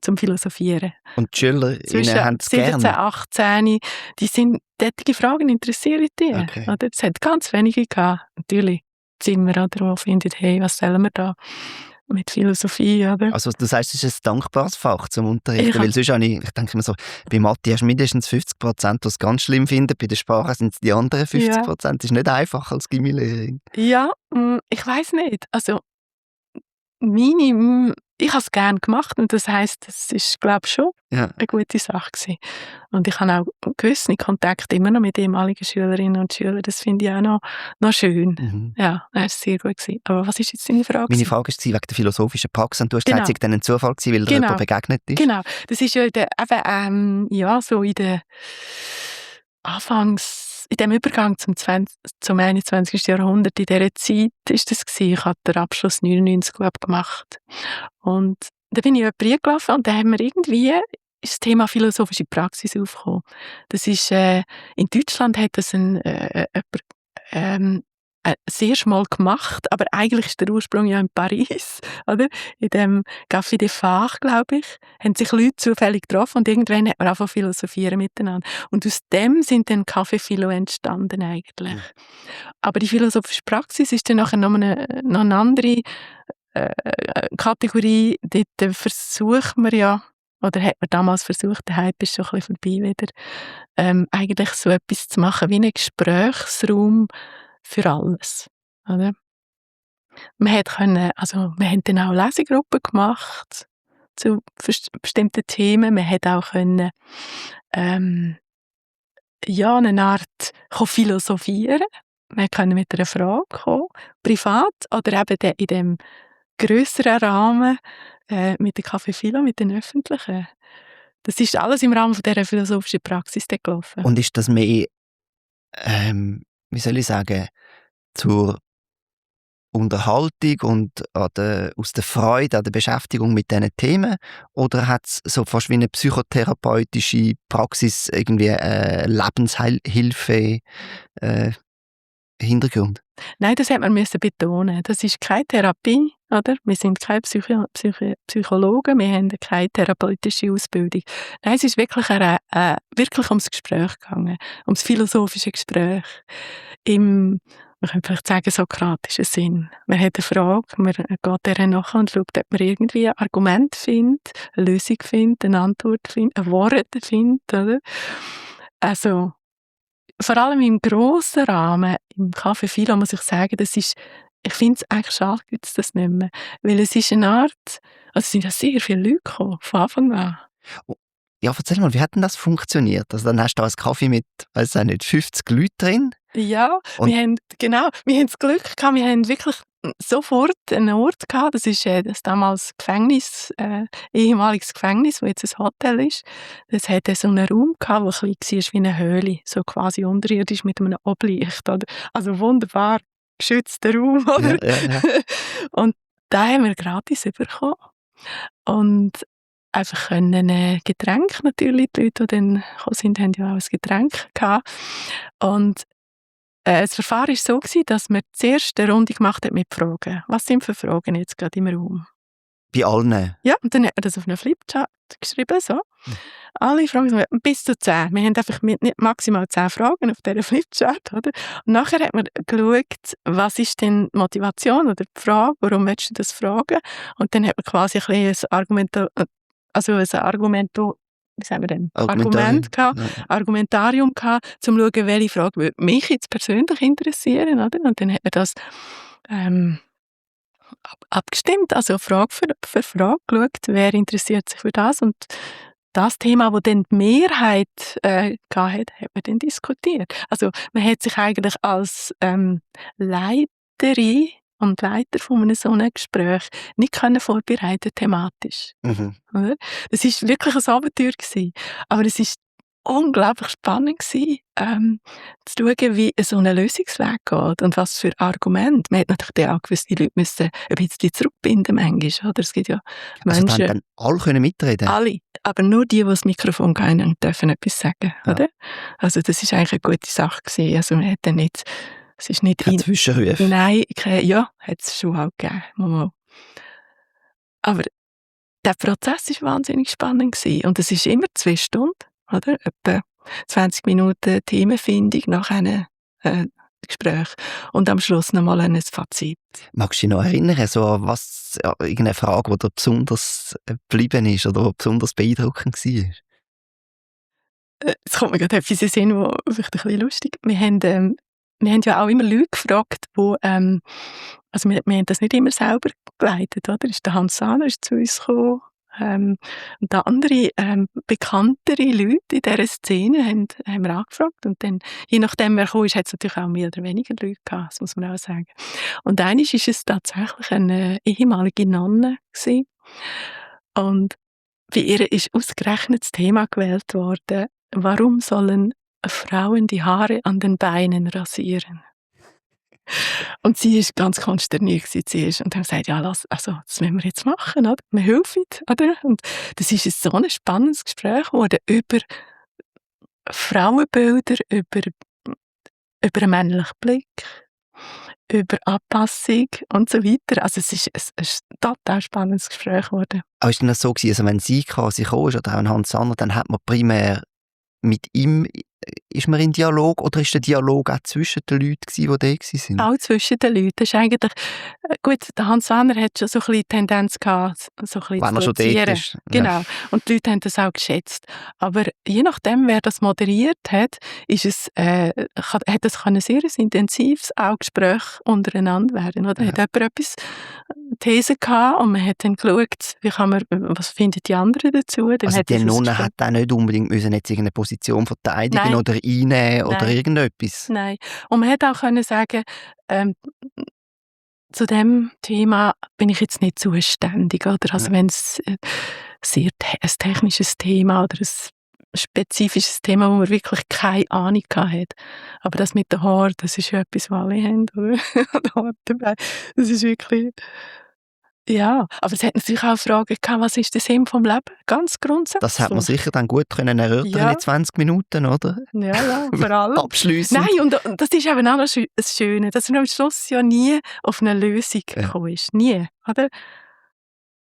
zum Philosophieren. Und die Schüler Zwischen haben es 17, gerne. 18, solche Fragen interessieren die. Okay. Oder? Es hat ganz wenige gehabt. Natürlich Zimmer, oder, die finden, hey, was sollen wir da? mit Philosophie, oder? Also du sagst, es ist ein dankbares Fach zum Unterrichten, weil sonst ich denke immer so, bei Mathe hast du mindestens 50%, die es ganz schlimm finden, bei der Sprache sind es die anderen 50%. Das ist nicht einfach als Gymnasiallehrerin. Ja, ich weiss nicht. Also ich habe es gerne gemacht und das heisst, es ist, glaube ich, schon eine gute Sache gewesen. Und ich habe auch gewisse Kontakte immer noch mit ehemaligen Schülerinnen und Schülern. Das finde ich auch noch schön. Mhm. Ja, das war sehr gut gewesen. Aber was ist jetzt deine Frage? Meine Frage war wegen der philosophischen Praxis und du hast gesagt, es sei dann ein Zufall gewesen, weil dir jemand begegnet ist. Genau, das ist ja so in der in dem Übergang zum 21. Jahrhundert, in dieser Zeit ist das gewesen. Ich habe den Abschluss 99, glaube ich, gemacht. Und da bin ich jemanden eingelaufen und da haben wir irgendwie ist das Thema philosophische Praxis aufgekommen. Das ist, in Deutschland hat das jemand sehr schmal gemacht, aber eigentlich ist der Ursprung ja in Paris, oder? In dem Café des Phares, glaube ich, haben sich Leute zufällig getroffen und irgendwann hat man angefangen philosophieren miteinander. Und aus dem sind dann Café Philo entstanden eigentlich. Aber die philosophische Praxis ist dann nachher noch eine andere Kategorie. Dort versucht man ja, oder hat man damals versucht, der Hype ist schon ein bisschen vorbei wieder, eigentlich so etwas zu machen wie einen Gesprächsraum für alles, oder? Wir haben dann auch Lesegruppen gemacht zu bestimmten Themen. Wir haben auch eine Art philosophieren. Wir können mit einer Frage kommen, privat oder eben in dem grösseren Rahmen mit der Café Philo, mit den Öffentlichen. Das ist alles im Rahmen von dieser philosophischen Praxis gelaufen. Und ist das mehr, wie soll ich sagen, zur Unterhaltung und aus der Freude an der Beschäftigung mit diesen Themen? Oder hat es so fast wie eine psychotherapeutische Praxis, irgendwie Lebenshilfe Hintergrund? Nein, das hat man betonen. Das ist keine Therapie, oder? Wir sind keine Psychologen, wir haben keine therapeutische Ausbildung. Nein, es ist wirklich wirklich ums Gespräch gegangen, ums philosophische Gespräch. Man könnte vielleicht sagen, sokratischen Sinn. Man hat eine Frage, man geht der nach und schaut, ob man irgendwie ein Argument findet, eine Lösung findet, eine Antwort findet, ein Wort findet, oder? Also, vor allem im grossen Rahmen, im Café Philo, muss ich sagen, ich finde es eigentlich schade, gibt es das nicht mehr. Weil es ist eine Art, es sind ja sehr viele Leute gekommen, von Anfang an. Ja, erzähl mal, wie hat denn das funktioniert? Also dann hast du da einen Kaffee mit, weiß ich nicht, 50 Leuten drin? Ja, wir haben das Glück gehabt, wir haben wirklich sofort einen Ort gehabt, das ist das damals Gefängnis, ehemaliges Gefängnis, wo jetzt ein Hotel ist. Das hatte so einen Raum gehabt, der ein bisschen war wie eine Höhle, so quasi unterirdisch mit einem Oblicht, oder? Also wunderbar geschützter Raum, oder? Ja. Und da haben wir gratis bekommen. Und einfach Getränk natürlich, die Leute, die dann gekommen sind, haben ja auch ein Getränk gehabt. Und das Verfahren war so, dass wir zuerst eine Runde gemacht haben mit Fragen. Was sind für Fragen jetzt gerade im Raum? Bei allen? Ja, und dann hat man das auf einen Flipchart geschrieben, so. Alle Fragen, bis zu 10. Wir haben einfach nicht maximal 10 Fragen auf dieser Flipchart, oder? Und nachher hat man geschaut, was ist denn die Motivation oder die Frage, warum willst du das fragen? Und dann hat man quasi ein bisschen Argumentarium gehabt, um zu schauen, welche Frage würde mich jetzt persönlich interessieren, oder? Und dann hat man das abgestimmt, also Frage für Frage geschaut, wer interessiert sich für das, und das Thema, das dann die Mehrheit hatte, hat man dann diskutiert. Also man hat sich eigentlich als Leiterin und Leiter von einem so einem Gespräch nicht vorbereiten thematisch. Oder? Das war wirklich ein Abenteuer gewesen. Aber es war unglaublich spannend gewesen, zu schauen, wie so ein Lösungsweg geht und was für Argumente. Man hat natürlich auch gewusst, die Leute müssen ein bisschen zurückbinden manchmal. Oder? Es gibt ja Menschen... Also dann alle können mitreden? Alle, aber nur die das Mikrofon haben, dürfen etwas sagen. Ja. Oder? Also das war eigentlich eine gute Sache gewesen. Also man hat dann nicht... Es ist nicht kein Zwischenruf? Nein, ja, hat es schon auch gegeben. Mal. Aber der Prozess war wahnsinnig spannend gewesen. Und es ist immer 2 Stunden, oder? Etwa 20 Minuten Themenfindung, nachher Gespräch. Und am Schluss nochmal ein Fazit. Magst du dich noch erinnern, so an irgendeine Frage, die dir besonders geblieben ist oder besonders beeindruckend war? Es kommt mir gerade etwas in den Sinn, das vielleicht ein bisschen lustig ist. Wir haben ja auch immer Leute gefragt, also wir haben das nicht immer selber geleitet, oder? Der Hans Sahner ist zu uns gekommen. Und andere bekanntere Leute in dieser Szene haben wir angefragt. Und dann, je nachdem, wer kam, hat es natürlich auch mehr oder weniger Leute gehabt, das muss man auch sagen. Und einmal war es tatsächlich eine ehemalige Nonne gewesen. Und bei ihr ist ausgerechnet das Thema gewählt worden: Warum sollen Frauen die Haare an den Beinen rasieren? Und sie war ganz konsterniert zuerst und haben gesagt, ja, das müssen wir jetzt machen, oder? Wir helfen, oder? Und das ist so ein spannendes Gespräch geworden über Frauenbilder, über einen männlichen Blick, über Anpassung und so weiter. Also es ist ein total spannendes Gespräch geworden. Aber ist denn das so gewesen, also wenn sie quasi gekommen ist, oder auch ein Hans Sanner, dann hat man primär mit ihm, ist man in Dialog, oder ist der Dialog auch zwischen den Leuten gewesen, die da waren? Auch zwischen den Leuten. Das ist eigentlich, gut, der Hans Sahner hat schon so ein bisschen Tendenz gehabt, so ein bisschen Wenn er schon dort ist. Ja. Genau. Und die Leute haben das auch geschätzt. Aber je nachdem, wer das moderiert hat, hat das ein sehr intensives auch Gespräch untereinander werden. Oder? Ja. Hat jemand etwas These gehabt und man hat dann geschaut, was finden die anderen dazu. Dann Also hat die Nonne hat auch nicht unbedingt müssen jetzt irgendeine Position verteidigen Nein. oder einnehmen oder Nein. irgendetwas. Nein. Und man hätte auch können sagen, zu dem Thema bin ich jetzt nicht zuständig. Oder? Also wenn es ein technisches Thema oder ein spezifisches Thema, wo man wirklich keine Ahnung hat. Aber das mit den Haaren, das ist ja etwas, was alle haben. Oder? Das ist wirklich... Ja, aber es hat natürlich auch Fragen gehabt, was ist der Sinn vom Leben? Ganz grundsätzlich. Das hat man sicher dann gut können erörtern in 20 Minuten, oder? Ja, vor allem. Abschliessend. Nein, und das ist eben auch noch das Schöne, dass man am Schluss ja nie auf eine Lösung gekommen ist. Nie, oder?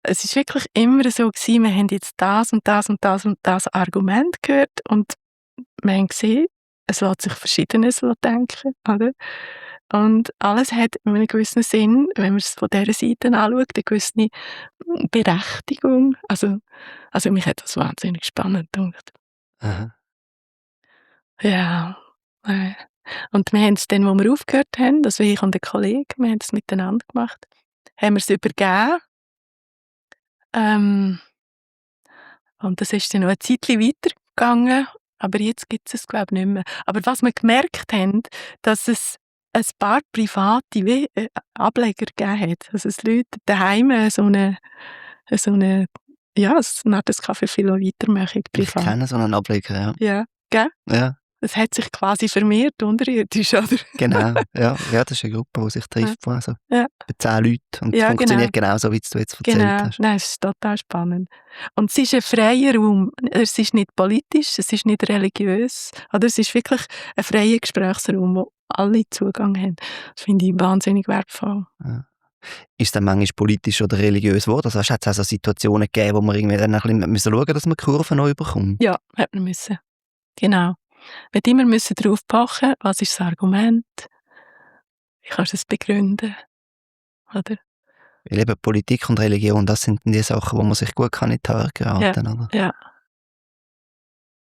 Es ist wirklich immer so gewesen, wir haben jetzt das und das und das und das Argument gehört und wir haben gesehen, es lässt sich Verschiedenes denken, oder? Und alles hat in einem gewissen Sinn, wenn man es von dieser Seite anschaut, eine gewisse Berechtigung. Also mich hat das wahnsinnig spannend gedacht. Aha. Ja. Und wir haben es dann, wo wir aufgehört haben, also ich und der Kollege, wir haben es miteinander gemacht, haben wir es übergeben. Und das ist dann noch ein Zeitchen weitergegangen, aber jetzt gibt es glaube ich nicht mehr. Aber was wir gemerkt haben, dass es ein paar private Ableger gegeben hat. Also es Leute daheim so eine ja, so eine Art Kaffee viel weitermachen Ich privat. kenne so einen Ableger, ja. Ja, gell? Ja, Es hat sich quasi vermehrt unterirdisch, oder? genau. Ja, das ist eine Gruppe, die sich trifft, also Ja. bei 10 Leuten. Und es Ja, funktioniert genauso, wie du jetzt erzählt Genau, hast. nein, es ist total spannend. Und es ist ein freier Raum. Es ist nicht politisch, es ist nicht religiös. Oder es ist wirklich ein freier Gesprächsraum, wo alle Zugang haben. Das finde ich wahnsinnig wertvoll. Ja. Ist es dann manchmal politisch oder religiös geworden? Also hat es auch so Situationen gegeben, wo man irgendwie dann ein bisschen müssen schauen, dass man die Kurve neu bekommt? Ja, hat man müssen. Genau. Man hat immer müssen darauf pochen, was ist das Argument, wie kannst du es begründen, oder? Weil eben Politik und Religion, das sind die Sachen, wo man sich gut kann in die Haare geraten, oder? Ja.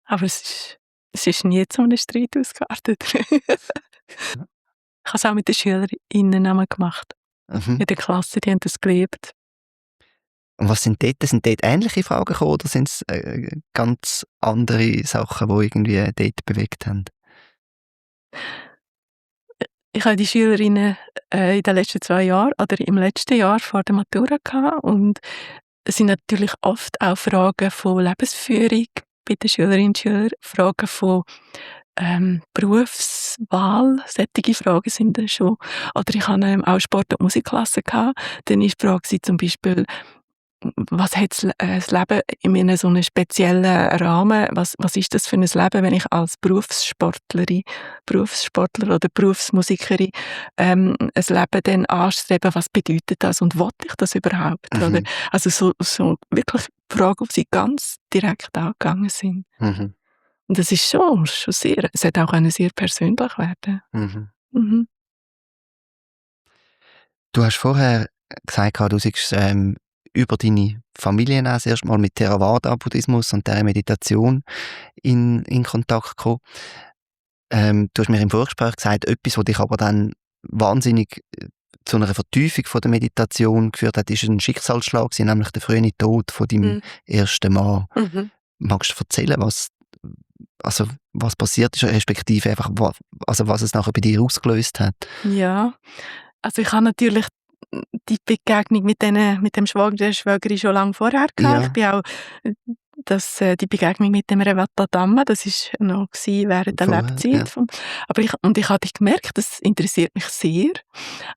Aber es ist nie zu einem Streit ausgeartet. Ich habe es auch mit den SchülerInnen einmal gemacht. Mhm. In der Klasse, die haben das geliebt. Und was sind dort ähnliche Fragen gekommen, oder sind es ganz andere Sachen, die irgendwie dort bewegt haben? Ich habe die Schülerinnen in den letzten 2 Jahren oder im letzten Jahr vor der Matura gehabt und es sind natürlich oft auch Fragen von Lebensführung bei den Schülerinnen und Schülern, Fragen von Berufswahl, solche Fragen sind das schon. Oder ich hatte auch Sport- und Musikklasse gehabt. Dann war die Frage zum Beispiel, was hat das Leben in einem so einem speziellen Rahmen, was ist das für ein Leben, wenn ich als Berufssportler oder Berufsmusikerin ein Leben dann anstrebe, was bedeutet das und will ich das überhaupt? Mhm. Oder? Also so wirklich Fragen, die sie ganz direkt angegangen sind. Mhm. Und das ist schon sehr, es hat auch sehr persönlich werden. Mhm. Mhm. Du hast vorher gesagt, du seist über deine Familie das erste Mal mit Theravada-Buddhismus und dieser Meditation in Kontakt gekommen. Du hast mir im Vorgespräch gesagt, etwas, was dich aber dann wahnsinnig zu einer Vertiefung von der Meditation geführt hat, ist ein Schicksalsschlag, nämlich der frühe Tod von deinem Mhm. ersten Mann. Mhm. Magst du erzählen, was passiert ist, respektive einfach, was es nachher bei dir ausgelöst hat? Ja, also ich habe natürlich die Begegnung mit dem Schwager, der Schwägerin schon lange vorher gehabt. Ich Ja, bin auch die Begegnung mit dem Revata Dhamma, das war noch während der vorher, ja. Lebzeit. Ich habe gemerkt, das interessiert mich sehr,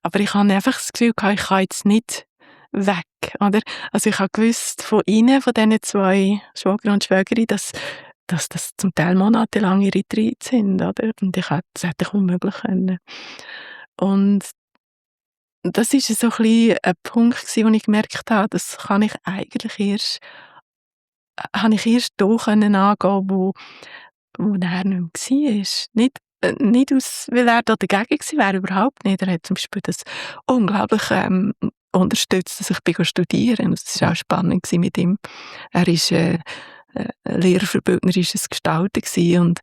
aber ich habe einfach das Gefühl gehabt, ich kann jetzt nicht weg, oder? Also ich habe gewusst von ihnen, von diesen zwei Schwager und Schwägerin, dass das zum Teil monatelange Retreats sind, oder? Und das hätte ich unmöglich können. Und das ist so ein bisschen ein Punkt gewesen, wo ich gemerkt habe, das kann ich eigentlich habe ich erst da können angehen, wo er nicht mehr war. Nicht weil er da dagegen gewesen wäre, überhaupt nicht. Er hat zum Beispiel das unglaublich unterstützt, dass ich bin studieren. Und es war auch spannend gewesen mit ihm. Er ist Lehrer für bildnerisches Gestalten gewesen und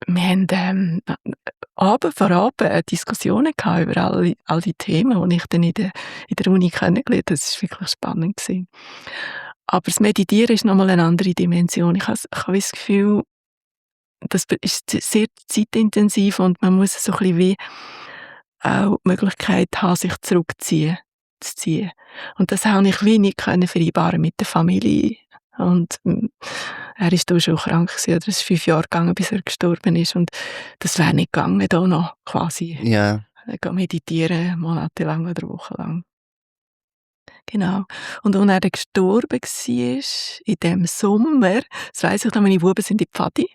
wir haben Abend vor Abend Diskussionen gehabt über all die Themen, die ich dann in der Uni kennengelernt habe. Das war wirklich spannend gewesen. Aber das Meditieren ist nochmal eine andere Dimension. Ich habe das Gefühl, das ist sehr zeitintensiv und man muss so ein bisschen wie auch die Möglichkeit haben, sich zurückzuziehen. Und das habe ich wenig können vereinbaren mit der Familie. Und er ist da schon krank gewesen, oder es ist 5 Jahre gegangen, bis er gestorben ist. Und das wäre nicht gegangen, da noch quasi Ja, meditieren, monatelang oder wochenlang. Genau. Und als er dann gestorben war, in dem Sommer, das weiss ich noch, meine Buben sind in die Pfadi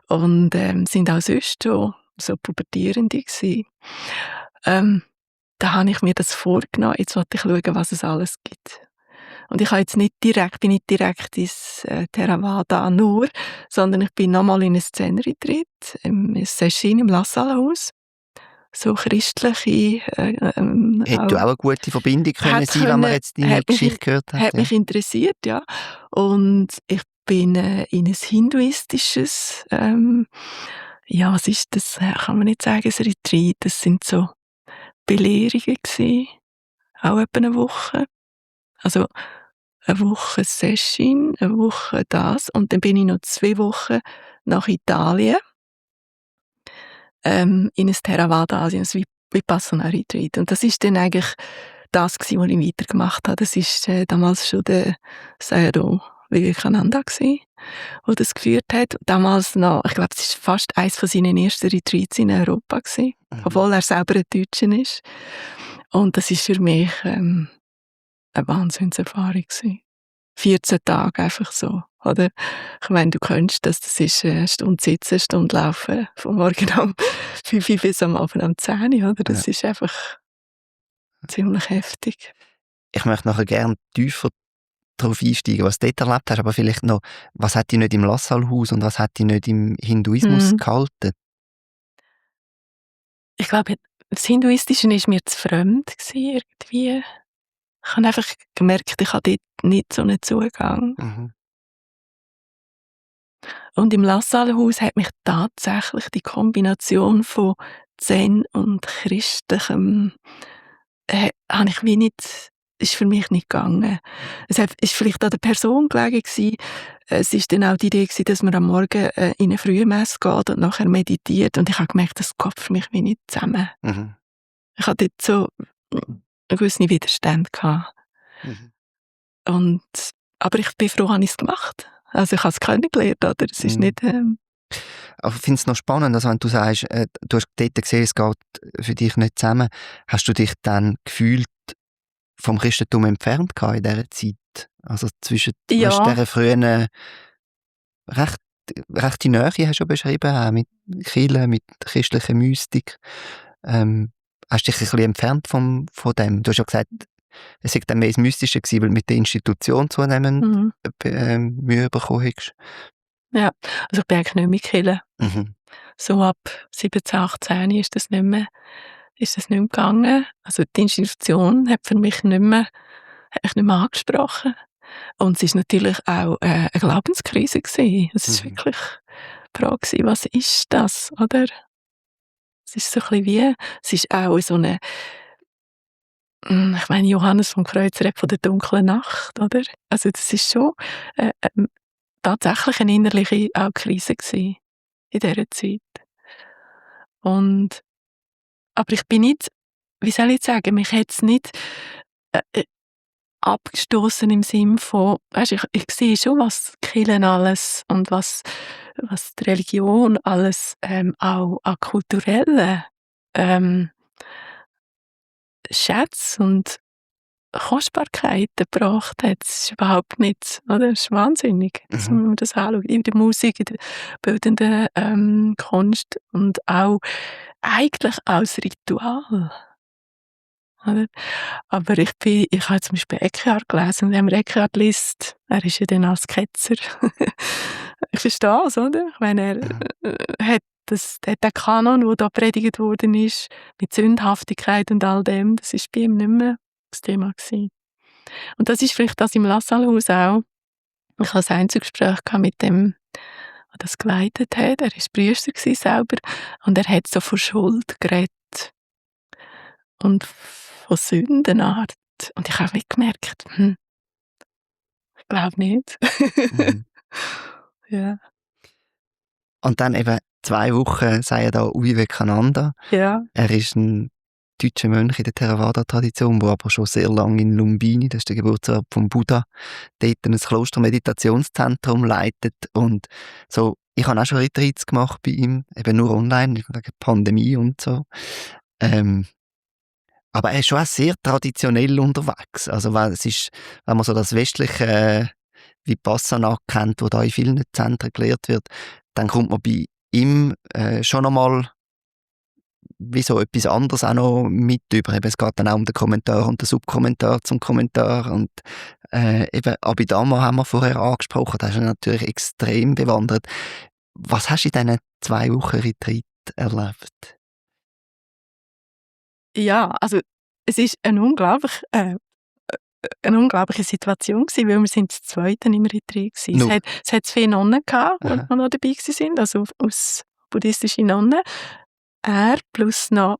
und sind auch sonst schon so Pubertierende gewesen. Da habe ich mir das vorgenommen, jetzt wollte ich schauen, was es alles gibt. Und ich bin nicht direkt ins Theravada nur, sondern ich bin nochmal in ein Zen-Retreat im Sesshin im Lassalle-Haus. So christliche hätte auch auch eine gute Verbindung können hat sein, wenn man jetzt deine hat mich Geschichte gehört hat. hat Ja. mich interessiert, ja. Und ich bin in ein hinduistisches, ja, was ist das? Kann man nicht sagen, ein Retreat. Das sind so Belehrungen gewesen, auch etwa eine Woche. Also eine Woche Sesshin, eine Woche das und dann bin ich noch 2 Wochen nach Italien, in ein Theravada, also in ein Vipassana Retreat. Und das ist dann eigentlich das gewesen, was ich weitergemacht habe. Das ist damals schon der Sayadaw Vivekananda gewesen, der das geführt hat. Damals noch, ich glaube, es war fast eines von seinen ersten Retreats in Europa gewesen, obwohl er selber ein Deutscher ist. Und das ist für mich eine Wahnsinnserfahrung gewesen. 14 Tage einfach so, oder? Ich meine, du kennst das ist eine Stunde sitzen, eine Stunde laufen, vom Morgen um 5 Uhr bis am Abend um 10 Uhr, oder? Das ist einfach ziemlich heftig. Ich möchte nachher gerne tiefer darauf einsteigen, was du dort erlebt hast, aber vielleicht noch, was hat dich nicht im Lassalle-Haus und was hat dich nicht im Hinduismus gehalten? Ich glaube, das Hinduistische war mir zu fremd gewesen, irgendwie. Ich habe einfach gemerkt, ich habe dort nicht so einen Zugang. Mhm. Und im Lassalle-Haus hat mich tatsächlich die Kombination von Zen und Christlichem habe ich wie nicht, ist für mich nicht gegangen. Ist vielleicht an der Person gelegen gewesen. Es ist dann auch die Idee gewesen, dass man am Morgen in eine Frühmesse geht und nachher meditiert. Und ich habe gemerkt, das geht für mich wie nicht zusammen. Mhm. Ich hatte dort so einen gewissen Widerstand gehabt. Mhm. Aber ich bin froh, habe ich es gemacht. Also ich habe es kennengelernt, oder? Es ist nicht... Aber ich finde es noch spannend, also wenn du sagst, du hast dort gesehen, es geht für dich nicht zusammen, hast du dich dann gefühlt vom Christentum entfernt gehabt in dieser Zeit? Also zwischen Ja. dieser frühen, rechte Nähe hast du ja beschrieben, auch mit Kirche, mit christlicher Mystik. Hast du dich ein bisschen entfernt von dem? Du hast ja gesagt, es war dann mehr das Mystische gewesen, weil du mit der Institution zunehmend Mühe bekommen hast. Ja, also ich bin eigentlich nicht mit Kirche. Mhm. So ab 17, 18 ist das nicht mehr gegangen. Also die Institution hat mich nicht mehr angesprochen. Und es ist natürlich auch eine Glaubenskrise gewesen. Es ist Mhm. wirklich die Frage gewesen, was ist das, oder? Es ist so ein bisschen wie, es ist auch so eine, ich meine, Johannes vom Kreuz redet von der dunklen Nacht, oder? Also das ist schon äh, ähm, tatsächlich eine innerliche auch Krise gewesen in dieser Zeit. Und, aber ich bin nicht, wie soll ich sagen, mich hat es nicht äh, äh, abgestoßen im Sinn von, weisst, ich sehe schon, was die Kirche alles und was die Religion alles auch an kulturellen ähm, Schätzen und Kostbarkeiten gebracht hat. Das ist überhaupt nichts, oder? Das ist wahnsinnig, dass Mhm. man das anschaut. In der Musik, in der bildenden Kunst und auch eigentlich als Ritual, oder? Aber ich habe zum Beispiel Eckhart gelesen und wenn man Eckhart liest, er ist ja dann als Ketzer. Ich verstehe es, oder? Ich meine, Ja. hat der Kanon, der da predigt worden ist, mit Sündhaftigkeit und all dem, das ist bei ihm nicht mehr das Thema gewesen. Und das ist vielleicht das im Lassalhaus auch. Ich hatte ein Einzelgespräch mit dem, der das geleitet hat. Er war Priester selber und er hat so von Schuld geredet und von Sündenart. Und ich habe wie gemerkt, ich glaube nicht. Mhm. Ja, Und dann eben 2 Wochen seien da Vivekananda. ja, Er ist ein deutscher Mönch in der Theravada-Tradition, der aber schon sehr lange in Lumbini, das ist der Geburtsort vom Buddha, dort ein Kloster-Meditationszentrum leitet. Und so, ich habe auch schon Retreats gemacht bei ihm, eben nur online, wegen Pandemie und so. Ähm, aber er ist schon auch sehr traditionell unterwegs. Also wenn man so das westliche Vipassana kennt, wo da in vielen Zentren gelehrt wird, dann kommt man bei ihm schon einmal wie so etwas anderes auch noch mit über. Eben, es geht dann auch um den Kommentar und den Subkommentar zum Kommentar. Und eben Abhidhamma haben wir vorher angesprochen, da ist er natürlich extrem bewandert. Was hast du in diesen 2 Wochen Retreat erlebt? ja, also es ist eine unglaubliche Situation gewesen, weil wir sind das Zweite im Retreat gewesen. Nur. Es hat 2 Nonnen gehabt, Aha. die noch dabei waren, also aus buddhistischen Nonnen. Er plus noch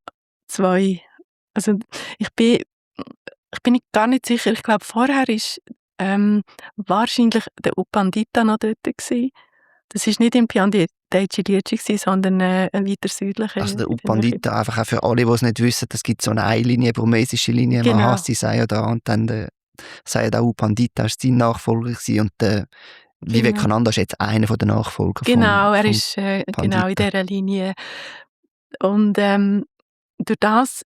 2. Also ich bin ich bin nicht gar nicht sicher. Ich glaube, vorher ist wahrscheinlich der U Pandita noch dort gsi. Das ist nicht in Piandye Daiichi-Liuchi gsi, sondern ein weiter südlicher Also der in der Nähe. Upandita, einfach auch für alle, die es nicht wissen, es gibt so eine Linie, burmesische Linie, Genau, Mahasi Sayadaw und dann der Sayadaw Upandita ist sein Nachfolger gewesen und der genau. Vivekananda ist jetzt einer der Nachfolger Genau, er vom ist genau in Pandita. dieser Linie. Und durch das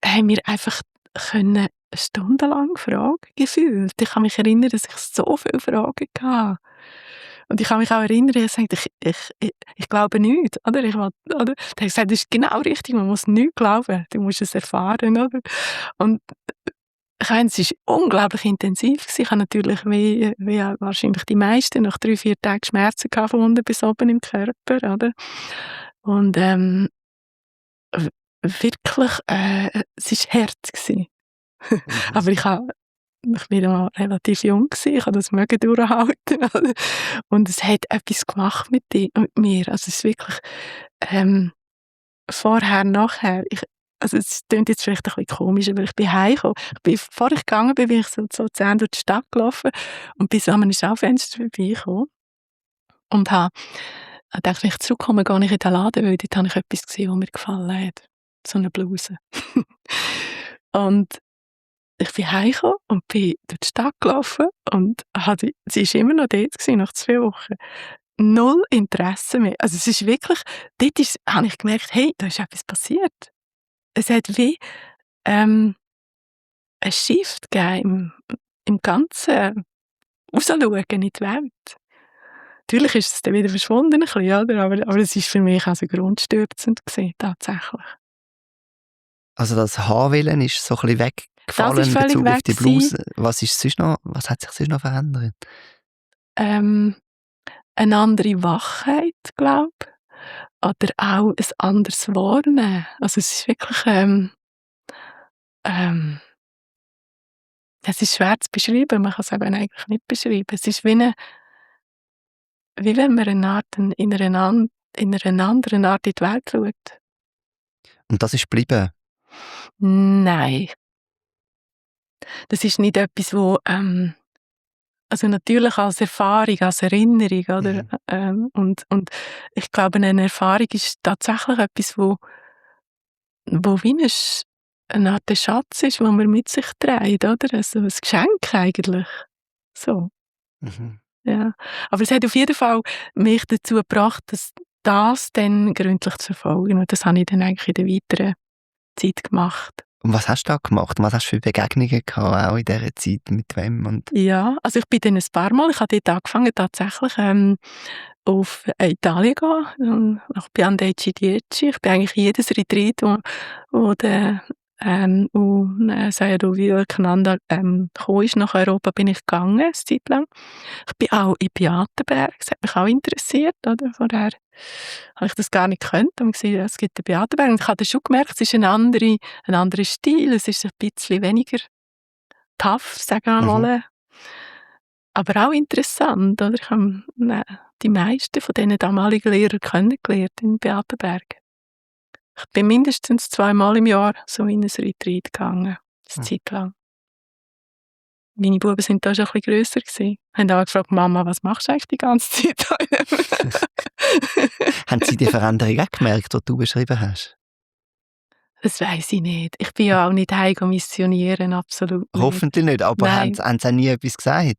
haben wir einfach können stundenlang Fragen gefühlt. Ich kann mich erinnern, dass ich so viele Fragen hatte. Und ich kann mich auch erinnern, er sagt, ich glaube nicht, oder? Oder? Er hat gesagt, das ist genau richtig, man muss nicht glauben, du musst es erfahren, oder? Und ich meine, es war unglaublich intensiv gewesen. Ich habe natürlich, wie auch wahrscheinlich die meisten, nach 3, 4 Tagen Schmerzen gehabt, von unten bis oben im Körper, oder? Und w wirklich, es war hart gewesen. Mhm. Aber ich bin noch relativ jung gewesen, ich habe das mögen durchhalten, oder? Und es hat etwas gemacht mit mir. Also, es ist wirklich, ähm, vorher, nachher. Also, es klingt jetzt vielleicht ein bisschen komisch, aber ich bin heimgekommen. Bevor ich gegangen bin, bin ich so 10 durch die Stadt gelaufen und bin so an einem Schaufenster vorbeigekommen und habe gedacht, wenn ich zurückkomme, gehe ich in den Laden, weil dort habe ich etwas gesehen, was mir gefallen hat. So eine Bluse. Und ich bin heimgekommen und bin durch die Stadt gelaufen und sie ist immer noch dort gewesen, nach 2 Wochen. Null Interesse mehr. Also es ist wirklich, habe ich gemerkt, hey, da ist etwas passiert. Es hat wie ähm, ein Shift gegeben im ganzen Rausschauen in die Welt. Natürlich ist es dann wieder verschwunden, ein bisschen, oder? Aber es ist für mich also grundstürzend gewesen, tatsächlich. Also das Haarwillen ist so ein bisschen Das weggefallen ist in völlig Bezug auf weg die gewesen. Bluse. Was hat sich sonst noch verändert? Ähm, eine andere Wachheit, glaube ich. oder auch ein anderes Wahrnehmen. Also es ist wirklich, ähm, es ist schwer zu beschreiben, man kann es eben eigentlich nicht beschreiben. Es ist wie wenn man eine Art in einer anderen Art in die Welt schaut. Und das ist geblieben. Nein, das ist nicht etwas, wo, also natürlich als Erfahrung, als Erinnerung, oder? Mhm. Und ich glaube, eine Erfahrung ist tatsächlich etwas, wo wie eine Art Schatz ist, den man mit sich trägt, oder? Also ein Geschenk eigentlich. So, Mhm. ja. Aber es hat auf jeden Fall mich dazu gebracht, das dann gründlich zu verfolgen. Und das habe ich dann eigentlich in der weiteren Zeit gemacht. Und was hast du da gemacht? Was hast du für Begegnungen gehabt, auch in dieser Zeit? Mit wem? Und Ja, also ich bin dann ein paar Mal, ich habe dort angefangen tatsächlich auf Italien gehen, nach Pian dei Ciliegi. Ich bin eigentlich jedes Retreat, wo der Sayadaw Vivekananda gekommen ist nach Europa, bin ich gegangen, eine Zeit lang. Ich bin auch in Beatenberg, das hat mich auch interessiert, oder? Vorher habe ich das gar nicht gekannt, und gesehen, es gibt den Beatenberg. Und ich habe dann schon gemerkt, es ist ein anderer Stil, es ist ein bisschen weniger tough, sagen wir mhm. mal. Aber auch interessant, oder? Ich habe die meisten von diesen damaligen Lehrern kennengelernt in Beatenberg. Ich bin mindestens 2-mal im Jahr so in ein Retreat gegangen, eine Hm. Zeit lang. Meine Buben sind da schon ein bisschen grösser gewesen. Haben auch gefragt: «Mama, was machst du eigentlich die ganze Zeit da?» Haben Sie die Veränderung auch gemerkt, die du beschrieben hast? Das weiss ich nicht. Ich bin ja auch nicht heim missionieren, absolut nicht. Hoffentlich nicht, aber haben Nein. Sie auch nie etwas gesagt?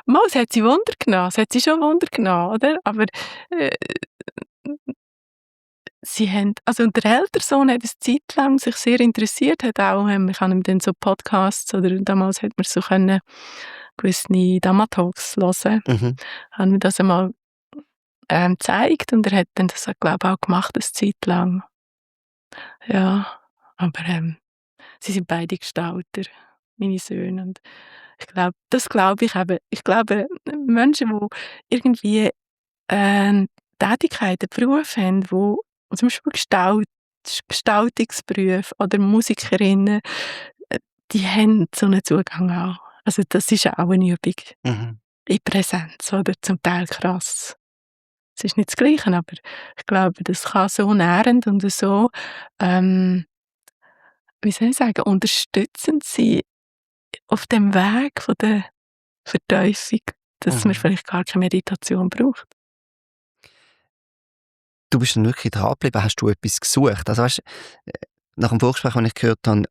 Mal, es hat sie Wunder genommen, es hat sie schon Wunder genommen, oder? Aber, äh sie haben, also der ältere Sohn hat eine Zeit lang sich sehr interessiert, hat auch, ich habe ihm dann so Podcasts, oder damals hat man so können gewisse Dhamma-Talks hören, Mhm. haben mir das einmal gezeigt, und er hat dann das, glaube ich, auch gemacht, eine Zeit lang. Ja, aber sie sind beide Gestalter, meine Söhne, und das glaube ich eben. Ich glaube, Menschen, die irgendwie Tätigkeiten, Berufe haben, wo zum Beispiel Gestaltungsberufe oder Musikerinnen, äh, die haben so einen Zugang auch. Also das ist auch eine Übung Mhm. in Präsenz, oder zum Teil krass. Es ist nicht das Gleiche, aber ich glaube, das kann so nährend und so, ähm, wie soll ich sagen, unterstützend sein auf dem Weg von der Vertiefung, dass man Mhm. vielleicht gar keine Meditation braucht. Du bist dann wirklich drangeblieben, hast du etwas gesucht? Also weißt, nach dem Vorgespräch, das ich gehört habe,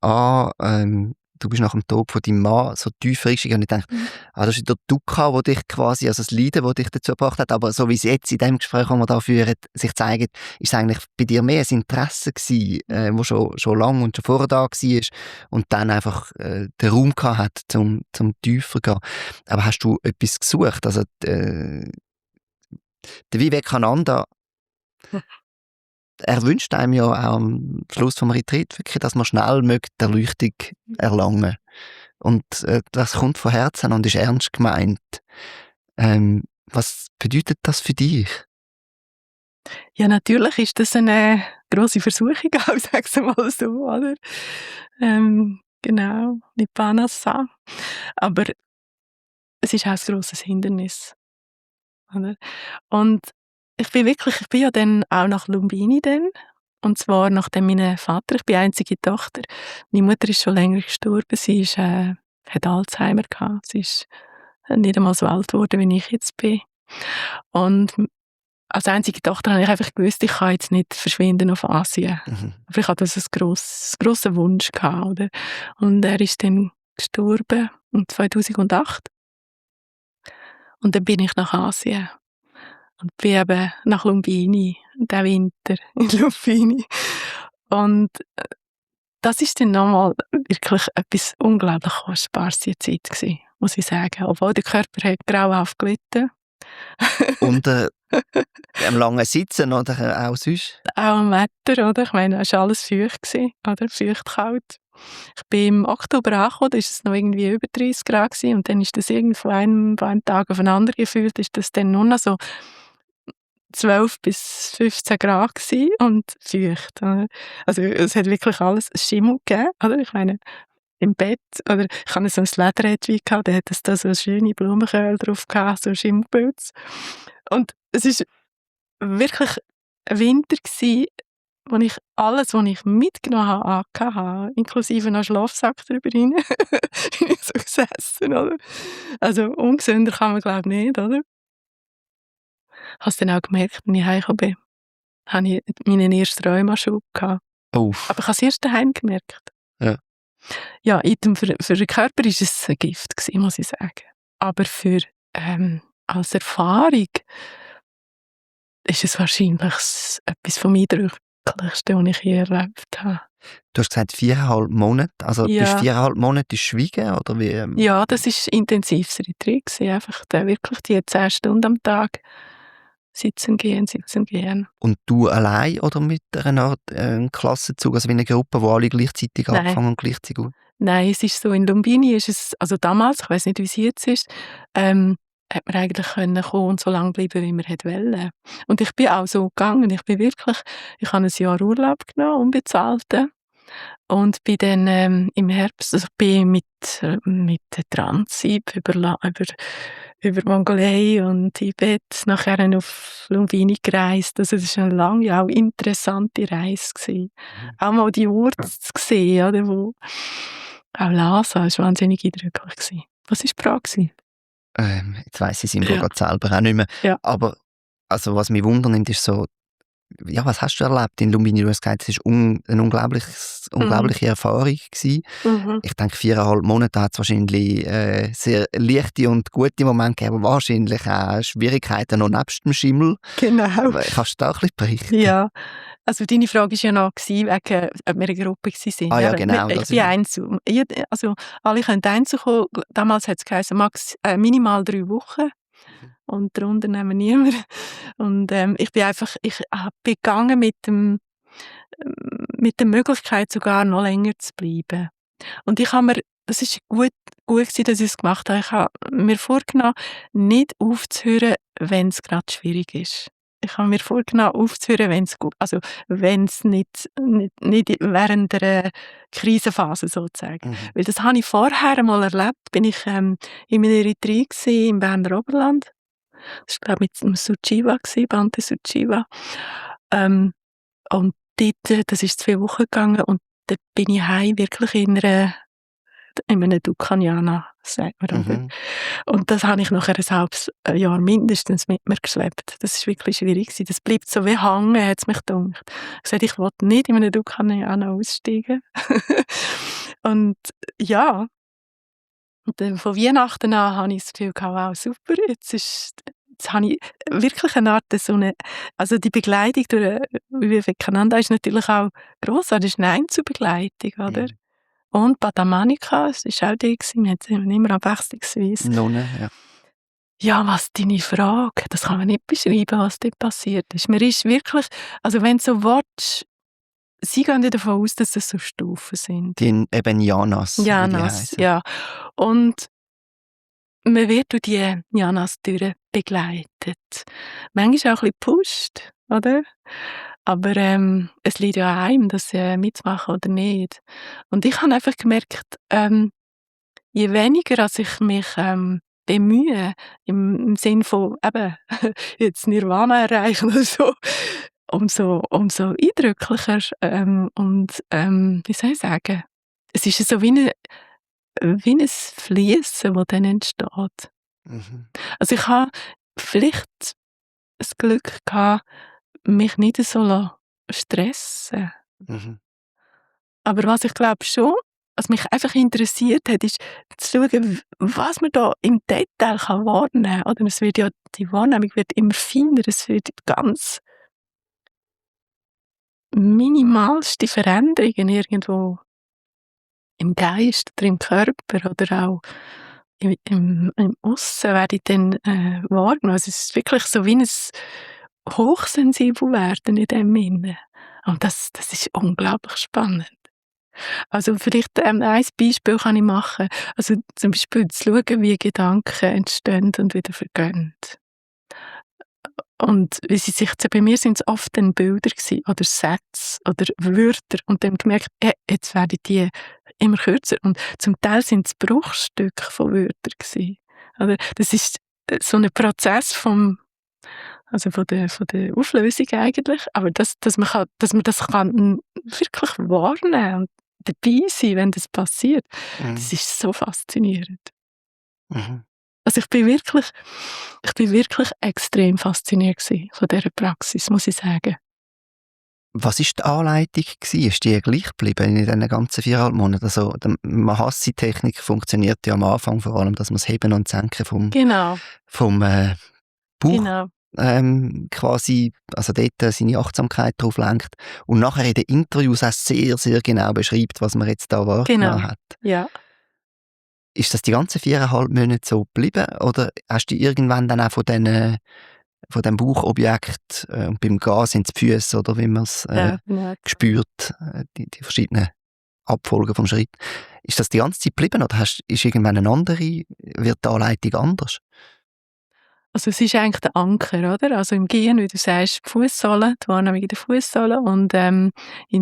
du bist nach dem Tod von deinem Mann so tief eingegangen, und ich dachte, Mhm. das ist der Dukkha, der dich quasi, also das Leiden, das dich dazu gebracht hat, aber so wie es jetzt in dem Gespräch, das wir da führen, sich zeigt, ist es eigentlich bei dir mehr ein Interesse gewesen, wo schon lange und schon vorher da war, und dann einfach den Raum gehabt hat, zum tiefer zu gehen. Aber hast du etwas gesucht? Also der Vivekananda, er wünscht einem ja auch am Schluss vom Retreat wirklich, dass man schnell die Erleuchtung erlangen. Und das kommt von Herzen und ist ernst gemeint. Was bedeutet das für dich? Ja, natürlich ist das eine grosse Versuchung auch, sagen wir mal so, oder? Genau, Nippanasa. Aber es ist auch ein grosses Hindernis, oder? Und ich bin ja dann auch nach Lumbini dann, und zwar nachdem mein Vater, ich bin einzige Tochter, meine Mutter ist schon länger gestorben, sie ist, hat Alzheimer gehabt, sie ist nicht einmal so alt geworden, wie ich jetzt bin. Und als einzige Tochter habe ich einfach gewusst, ich kann jetzt nicht verschwinden auf Asien. Mhm. Aber ich hatte das als grossen Wunsch gehabt, oder? Und er ist dann gestorben 2008. Und dann bin ich nach Asien und bin eben nach Lumbini, den Winter in Lumbini. Und das ist dann nochmal wirklich etwas unglaublich Kostbares, die Zeit gewesen, muss ich sagen. Obwohl der Körper hat grauenhaft gelitten. Unter dem langen Sitzen oder auch sonst? Auch am Wetter, oder? Ich meine, es war alles feucht gewesen, oder? Feucht, kalt. Ich bin im Oktober angekommen, da war es noch irgendwie über 30 Grad gewesen, und dann ist das irgendwie von einem Tag auf den anderen gefühlt, ist das dann nur noch so 12 bis 15 Grad gewesen und feucht. Also es hat wirklich alles Schimmel gegeben, oder? Ich meine, im Bett, oder ich hatte so ein Lederetui gehabt, da hat es da so schöne Blumenköhl drauf gehabt, so Schimmelpilz. Und es ist wirklich ein Winter gewesen, wo ich alles, was ich mitgenommen habe, angehabt habe, inklusive noch Schlafsack drüber rein, bin ich so gesessen, oder? Also ungesünder kann man, glaube ich, nicht, oder? Ich habe es dann auch gemerkt, als ich heimgekommen bin, habe ich meinen ersten Rheumaschub gehabt. Uff. Aber ich habe es erst daheim gemerkt. Ja. Ja, für den Körper war es ein Gift gewesen, muss ich sagen. Aber als Erfahrung ist es wahrscheinlich etwas vom Eindrücklichsten, was ich je erlebt habe. Du hast gesagt 4,5 Monate. Also Ja. bist 4,5 Monate schweigen oder wie? Ja, das war intensivs Retreat gewesen. Einfach wirklich die 10 Stunden am Tag sitzen gehen. Und du allein oder mit einer Art Klassenzug, also wie eine Gruppe, wo alle gleichzeitig Nein. angefangen und gleichzeitig? Nein, es ist so, in Lumbini ist es, also damals, ich weiß nicht, wie es jetzt ist, hat man eigentlich kommen und so lange bleiben, wie man wollte. Und ich bin auch so gegangen. Ich habe ein Jahr Urlaub genommen, unbezahlten. Und bin dann im Herbst, also ich bin mit der Transit über Mongolei und Tibet nachher auf Lumbini gereist. Also das war eine lange, auch interessante Reise gewesen. Auch mal die Orte zu sehen, oder, wo auch Lhasa, das war wahnsinnig eindrücklich gewesen. Was war die Frage gewesen? Jetzt weiss ich es im Fall selber auch nicht mehr. Ja. Aber also, was mich wundernimmt, ist so, ja, was hast du erlebt in Lumbini? Du hast gesagt, es war eine unglaubliche Erfahrung gewesen. Ich denke, 4,5 Monate hat es wahrscheinlich sehr leichte und gute Momente gegeben, aber wahrscheinlich auch Schwierigkeiten noch nebst dem Schimmel. Genau. Kannst du da ein bisschen berichten? Ja, also deine Frage war ja noch, wegen, ob wir eine Gruppe waren. Ah ja, genau. Ich bin Einzel. Also alle können Einzel kommen. Damals hat es geheißen, minimal 3 Wochen. Und darunter nehmen wir niemand. Und ich habe begangen mit der Möglichkeit, sogar noch länger zu bleiben. Und das war gut gewesen, dass ich es gemacht habe. Ich habe mir vorgenommen, nicht aufzuhören, wenn es gerade schwierig ist. Ich habe mir vorgenommen, aufzuhören, wenn es gut, also wenn es nicht während der Krisenphase sozusagen. Weil das habe ich vorher einmal erlebt, bin ich in einem Retreat im Berner Oberland. Das war, glaube ich, mit dem Suchiva, Bhante Suchiva. Und dort, das ist 2 Wochen gegangen und dort bin ich heim wirklich in einem Dukhanjana, sagt man. Und das habe ich nachher ein halbes Jahr mindestens mit mir geschleppt. Das war wirklich schwierig. Das bleibt so wie hängen, hat es mich gedacht. Ich sagte, ich wollte nicht in einem Dukhanjana aussteigen. Und ja, und dann von Weihnachten an habe ich das Gefühl gehabt, wow, super, jetzt habe ich wirklich eine Art, also die Begleitung durch Vivekananda ist natürlich auch grossartig, das ist eine Einzelbegleitung, oder? Und Padamanika, es war auch die, wir hatten immer abwechslungsweise. Nonne, ja. Ja, was deine Frage, das kann man nicht beschreiben, was dort passiert ist. Man ist wirklich, also wenn du so willst, sie gehen ja davon aus, dass das so Stufen sind. Die eben Janas. Janas, ja. Und man wird durch die Janas begleitet. Manchmal auch ein bisschen gepusht, oder? Aber es liegt ja an einem, das mitzumachen oder nicht. Und ich habe einfach gemerkt, je weniger als ich mich bemühe, im Sinn von eben, jetzt Nirvana erreichen oder so, umso eindrücklicher und wie soll ich sagen, es ist so wie ein Fließen, das dann entsteht. Also ich habe vielleicht das Glück gehabt, mich nicht so stressen. Aber was ich glaube schon, was mich einfach interessiert hat, ist zu schauen, was man da im Detail wahrnehmen kann. Oder es wird ja, die Wahrnehmung wird immer feiner, es wird ganz minimalste Veränderungen irgendwo im Geist oder im Körper oder auch im Aussen werde ich dann wahrgenommen. Also es ist wirklich so wie ein hochsensibel werden in dem Sinne. Und das ist unglaublich spannend. Also vielleicht ein Beispiel kann ich machen. Also zum Beispiel zu schauen, wie Gedanken entstehen und wieder vergehen. Und wie sie sich, bei mir sind es oft dann Bilder gewesen, oder Sätze oder Wörter und dann gemerkt, jetzt werden die immer kürzer und zum Teil sind es Bruchstücke von Wörtern gewesen. Oder das ist so ein Prozess von der Auflösung eigentlich, aber dass man das kann wirklich wahrnehmen und dabei sein, wenn das passiert, das ist so faszinierend. Mhm. Also ich bin wirklich extrem fasziniert gewesen von dieser Praxis, muss ich sagen. Was war die Anleitung gewesen? Ist die gleich geblieben in diesen ganzen 4,5 Monaten? Also, die Mahasi-Technik funktioniert ja am Anfang vor allem, dass man das Heben und Senken Genau, vom Bauch genau, quasi, also dort seine Achtsamkeit drauf lenkt und nachher in den Interviews auch sehr, sehr genau beschreibt, was man jetzt da wahrgenommen genau, hat. ja. Ist das die ganzen 4,5 Monate so geblieben oder hast du irgendwann dann auch von dem Bauchobjekt und beim Gehen sind es die Füsse oder wie man es Ja, genau. spürt, die verschiedenen Abfolgen vom Schritt. Ist das die ganze Zeit geblieben oder ist irgendwann wird die Anleitung anders? Also es ist eigentlich der Anker, oder? Also im Gehen, wie du sagst, die Fußsohle, die Wahrnehmung in der Fußsohle und im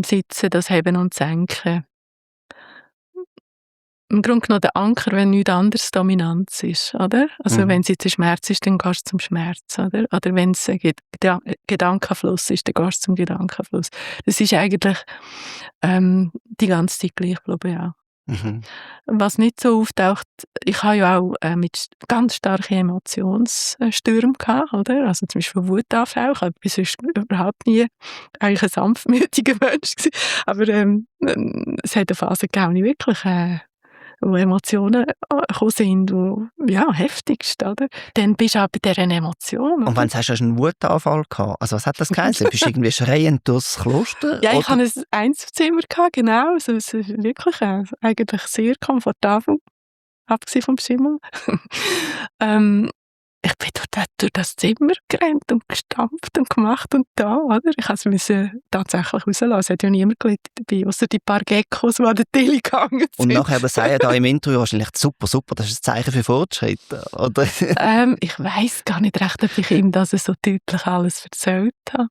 Sitzen das Heben und Senken. Im Grunde genommen der Anker, wenn nichts anderes Dominanz ist, oder? Also wenn es jetzt ein Schmerz ist, dann gehst du zum Schmerz, oder? Oder wenn es ein Gedankenfluss ist, dann gehst du zum Gedankenfluss. Das ist eigentlich die ganze Zeit gleich geblieben, ja. Mhm. Was nicht so auftaucht, ich habe ja auch mit ganz starken Emotionsstürmen gehabt, oder? Also zum Beispiel Wutanfälle. Ich bin sonst überhaupt nie eigentlich ein sanftmütiger Mensch gewesen. Aber es hat eine Phase gegeben, wo ich wirklich wo Emotionen gekommen sind, die ja, heftigst, oder? Dann bist du auch bei dieser Emotion. Und wenn du sagst, du hast einen Wutanfall gehabt, also was hat das geheißen? Bist du irgendwie schreiend durchs Kloster? Ja, ich oder? hatte ein Einzelzimmer gehabt, genau. Also, es ist wirklich eigentlich sehr komfortabel, abgesehen vom Schimmel. ähm, ich bin durch das Zimmer gerannt und gestampft und gemacht und da, oder? Ich musste es tatsächlich rauslassen. Es hat ja niemand gelitten dabei, ausser die paar Geckos, die an der Tele gegangen sind. Und nachher aber sagen da im Interview wahrscheinlich, super, super, das ist ein Zeichen für Fortschritt, oder? Ich weiss gar nicht recht, ob ich ihm das so deutlich alles erzählt habe.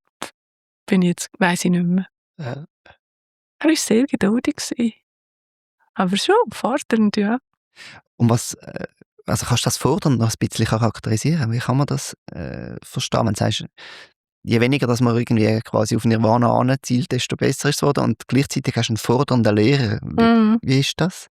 Weiss ich nicht mehr. Ja. Er war sehr geduldig gewesen. Aber schon fordernd, ja. Und also kannst du das fordern noch ein bisschen charakterisieren? Wie kann man das verstehen, wenn du sagst, je weniger, dass man irgendwie quasi auf Nirvana anzielt, desto besser ist es geworden und gleichzeitig hast du einen fordernden Lehrer. Wie ist das?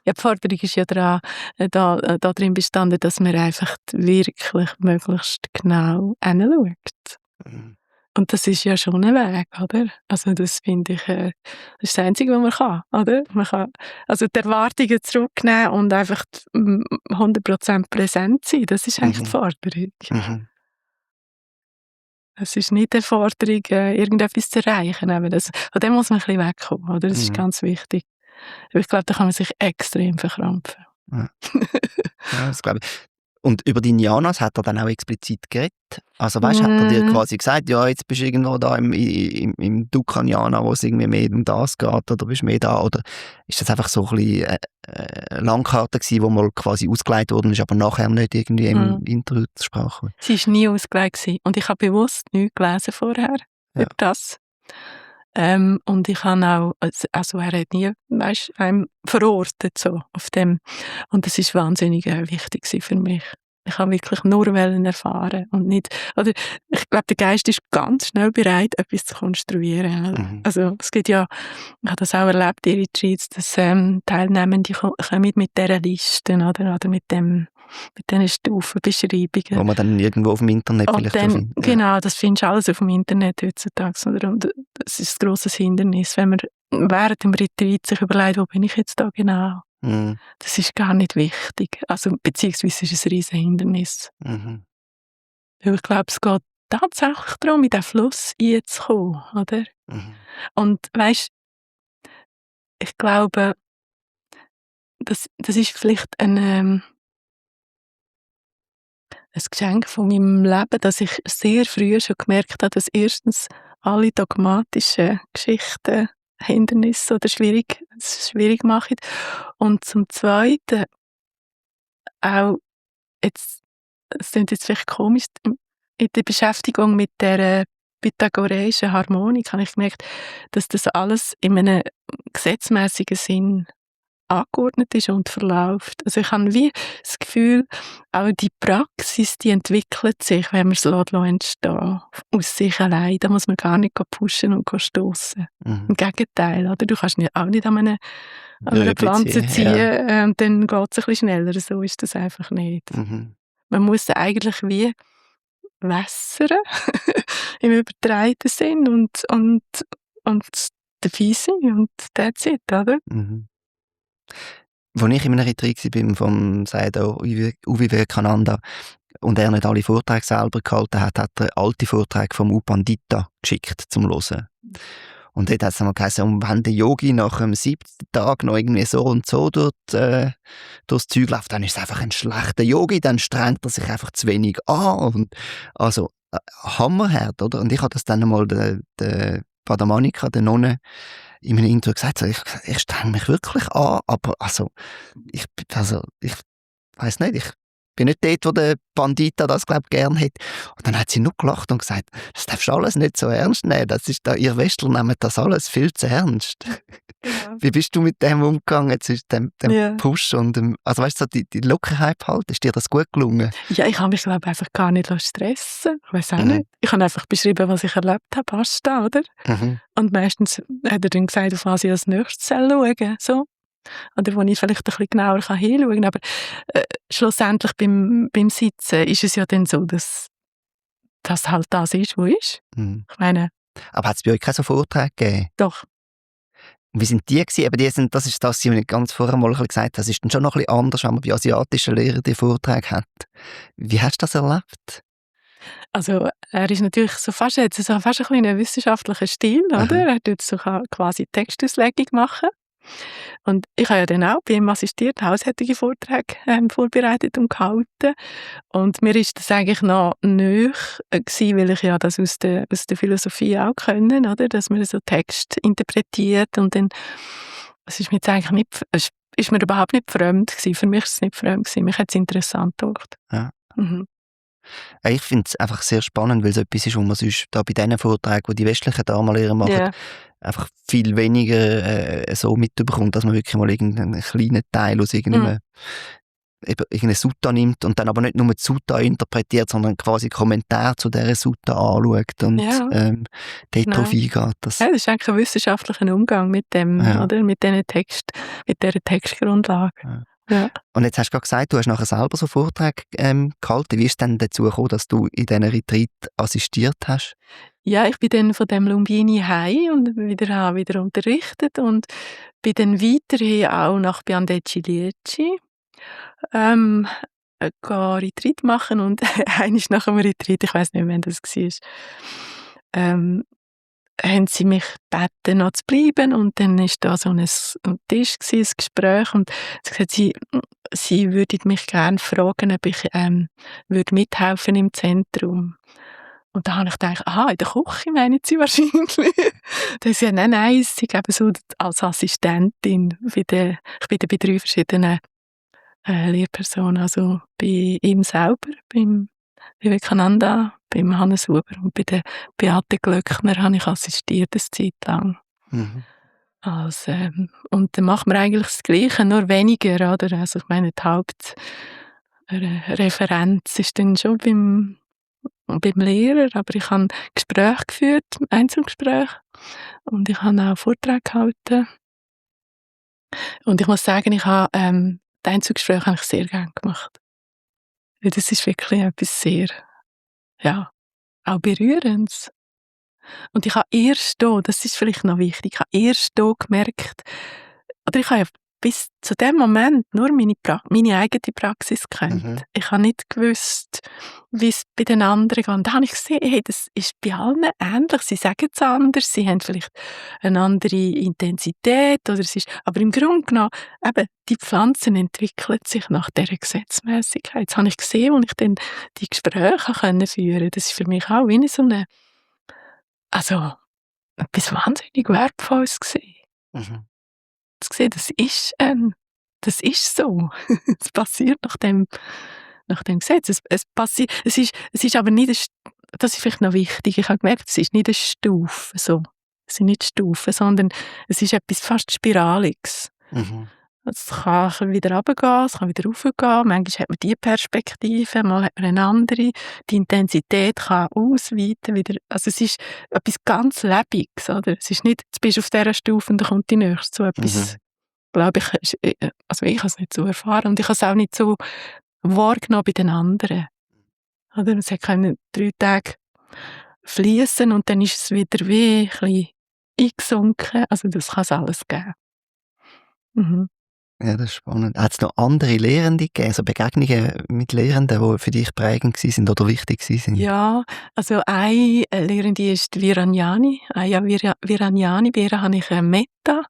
Ja, die Forderung ist ja darin bestanden, dass man einfach wirklich möglichst genau hinschaut. Mhm. Und das ist ja schon ein Weg, oder? Also das finde ich, das ist das Einzige, was man kann, oder? Man kann also die Erwartungen zurücknehmen und einfach 100% präsent sein, das ist eigentlich die Forderung. Mhm. Es ist nicht die Forderung, irgendetwas zu erreichen, aber von dem muss man ein bisschen wegkommen, oder? Das ist ganz wichtig. Aber ich glaube, da kann man sich extrem verkrampfen. Ja. Ja, das glaube ich. Und über die Jhanas hat er dann auch explizit geredet? Also weißt, hat er dir quasi gesagt, ja, jetzt bist du irgendwo da im Dukkha-Jhana, wo es irgendwie mehr um das geht, oder bist du mehr da? Oder ist das einfach so ein bisschen eine Landkarte gewesen, die mal quasi ausgelegt worden ist, aber nachher nicht irgendwie im Interview zur Sprache? Sie war nie ausgelegt gewesen. Und ich habe bewusst nichts gelesen vorher über das. Und ich habe auch, also er hat nie, weißt, einem verortet so auf dem. Und das ist wahnsinnig wichtig für mich. Ich habe wirklich nur erfahren und nicht, oder ich glaube, der Geist ist ganz schnell bereit, etwas zu konstruieren. Also es gibt ja, ich habe das auch erlebt in Retreats, dass Teilnehmende kommen mit dieser Liste, oder mit diesen Stufenbeschreibungen. Wo man dann irgendwo auf dem Internet Und vielleicht dann, findet. Ja. genau, das findest du alles auf dem Internet heutzutage. Oder? Und das ist ein grosses Hindernis, wenn man während dem Retreat sich überlegt, wo bin ich jetzt da genau? Mhm. Das ist gar nicht wichtig. Also, beziehungsweise ist es ein riesen Hindernis. Mhm. Weil ich glaube, es geht tatsächlich darum, in diesen Fluss einzukommen, oder? Mhm. Und weisst, ich glaube, das ist vielleicht ein Geschenk von meinem Leben, dass ich sehr früh schon gemerkt habe, dass erstens alle dogmatischen Geschichten Hindernisse oder schwierig machen. Und zum Zweiten auch, es klingt jetzt vielleicht komisch, in der Beschäftigung mit der pythagoreischen Harmonik habe ich gemerkt, dass das alles in einem gesetzmäßigen Sinn angeordnet ist und verläuft. Also ich habe wie das Gefühl, auch die Praxis, die entwickelt sich, wenn man es entstehen aus sich allein. Da muss man gar nicht pushen und stoßen. Im Gegenteil, oder? Du kannst auch nicht an einer Pflanze ziehen, und dann geht es ein bisschen schneller. So ist das einfach nicht. Man muss sie eigentlich wie wässern, im übertragenen Sinn, und dabei sein, und that's it, oder? Als ich in einem Retreat war vom Sayadaw Uvi Vivekananda und er nicht alle Vorträge selber gehalten hat, hat er alte Vorträge vom U Pandita geschickt zum Hören. Und dort hat es einmal geheißen, wenn der Yogi nach dem 7. Tag noch irgendwie so und so durchs Zeug läuft, dann ist es einfach ein schlechter Yogi, dann strengt er sich einfach zu wenig an. Und also hammerhart, oder? Und ich habe das dann einmal der Padamanika, der Nonne, in meinem Intro gesagt, so, ich strenge mich wirklich an, aber ich weiss nicht, ich bin nicht dort, wo der Pandita das, glaube ich, gern hat. Und dann hat sie nur gelacht und gesagt, das darfst du alles nicht so ernst nehmen, ihr Westler nehmt das alles viel zu ernst. Ja. Wie bist du mit dem umgegangen, zwischen dem Push und dem, also weißt du, so die Lockerheit behalten, ist dir das gut gelungen? Ja, ich habe mich, glaube ich, einfach gar nicht stressen. Ich weiss auch nicht. Ich habe einfach beschrieben, was ich erlebt habe, basta, oder? Und meistens hat er dann gesagt, auf was ich als nächstes schauen soll, so. Oder wo ich vielleicht ein bisschen genauer hinschauen kann. Aber schlussendlich beim Sitzen ist es ja dann so, dass das halt das ist, was ist. Ich meine... Aber hat es bei euch keine so Vorträge gegeben? Doch. Und wie sind die gewesen? Aber das ist das, was ich ganz vorher mal gesagt habe, das ist dann schon noch ein bisschen anders, wenn man bei asiatischen Lehrern die Vorträge hat. Wie hast du das erlebt? Also er ist natürlich fast ein bisschen wissenschaftlicher Stil, oder? Er tut so quasi Textauslegung machen. Und ich habe ja dann auch bei ihm assistiert, haushältige Vorträge vorbereitet und gehalten. Und mir ist das eigentlich noch näher gewesen, weil ich ja das aus der Philosophie auch können, oder? Dass man so Text interpretiert, und dann, es ist mir jetzt eigentlich nicht, es ist mir überhaupt nicht fremd gewesen. Für mich ist es nicht fremd gewesen. Mich hat es interessant gedacht. Ja. Ich finde es einfach sehr spannend, weil es etwas ist, wo man sonst da bei diesen Vorträgen, die die westlichen Dharma-Lehrer machen, einfach viel weniger so mitbekommt, dass man wirklich mal irgendeinen kleinen Teil aus irgendeinem Sutta nimmt und dann aber nicht nur die Sutta interpretiert, sondern quasi Kommentar zu dieser Sutta anschaut und dort drauf eingeht. Das ist eigentlich ein wissenschaftlicher Umgang mit dem, oder? Mit dieser Textgrundlage. Ja. Und jetzt hast du gerade gesagt, du hast nachher selber so Vorträge gehalten. Wie ist es denn dazu gekommen, dass du in diesen Retreat assistiert hast? Ja, ich bin dann von dem Lumbini heim und wieder unterrichtet und bin dann weiterhin auch nach Biandeci Lieci Retreat machen, und eines nach dem Retreat, ich weiss nicht, wann das war, haben sie mich gebeten, noch zu bleiben, und dann war da so ein Tisch, ein Gespräch, und sie hat gesagt, sie würde mich gerne fragen, ob ich würde mithelfen im Zentrum. Und da habe ich gedacht, in der Küche meinen sie wahrscheinlich. Dann sie, nein, sie geben so als Assistentin. Ich bin dann bei 3 verschiedenen Lehrpersonen, also bei ihm selber, beim Vivekananda, beim Hannes Huber und bei der Beate Glöckner habe ich assistiert, eine Zeit lang. Also, und dann macht man eigentlich das Gleiche, nur weniger, oder? Also ich meine, die Hauptreferenz ist dann schon beim Lehrer, aber ich habe Gespräche geführt, Einzelgespräche, und ich habe auch Vorträge gehalten. Und ich muss sagen, ich habe die Einzelgespräche habe ich sehr gerne gemacht. Weil das ist wirklich etwas sehr, auch Berührendes. Und ich habe erst da, das ist vielleicht noch wichtig, ich habe erst da gemerkt, oder ich habe ja bis zu dem Moment nur meine eigene Praxis gekannt. Ich habe nicht gewusst, wie es bei den anderen geht. Und da habe ich gesehen, hey, das ist bei allen ähnlich. Sie sagen es anders, sie haben vielleicht eine andere Intensität, oder aber im Grunde genommen, eben, die Pflanzen entwickeln sich nach dieser Gesetzmäßigkeit. Das habe ich gesehen, als ich dann die Gespräche führen konnte. Das ist für mich auch wie so eine, also, etwas wahnsinnig Wertvolles gewesen. Zu sehen, das ist so. Es passiert nach nach dem Gesetz. Es ist aber nicht das ist vielleicht noch wichtig. Ich habe gemerkt, es ist nicht eine Stufe, so. Es sind nicht Stufen, sondern es ist etwas fast Spiraliges. Mhm. Es kann ein bisschen wieder runtergehen, es kann wieder raufgehen. Manchmal hat man diese Perspektive, mal hat man eine andere. Die Intensität kann ausweiten wieder. Also es ist etwas ganz Lebendiges, oder? Es ist nicht, jetzt bist du auf dieser Stufe und dann kommt die nächste. So etwas, glaube ich, also ich habe es nicht so erfahren und ich habe es auch nicht so wahrgenommen bei den anderen. Oder? Es hat können 3 Tage fließen und dann ist es wieder wie ein bisschen eingesunken. Also das kann es alles geben. Mhm. Ja, das ist spannend. Hat es noch andere Lehrende gegeben, also Begegnungen mit Lehrenden, die für dich prägend waren oder wichtig waren? Ja, also eine Lehrende ist die Viraniani. Aya Viraniani, bei ihr habe ich Metta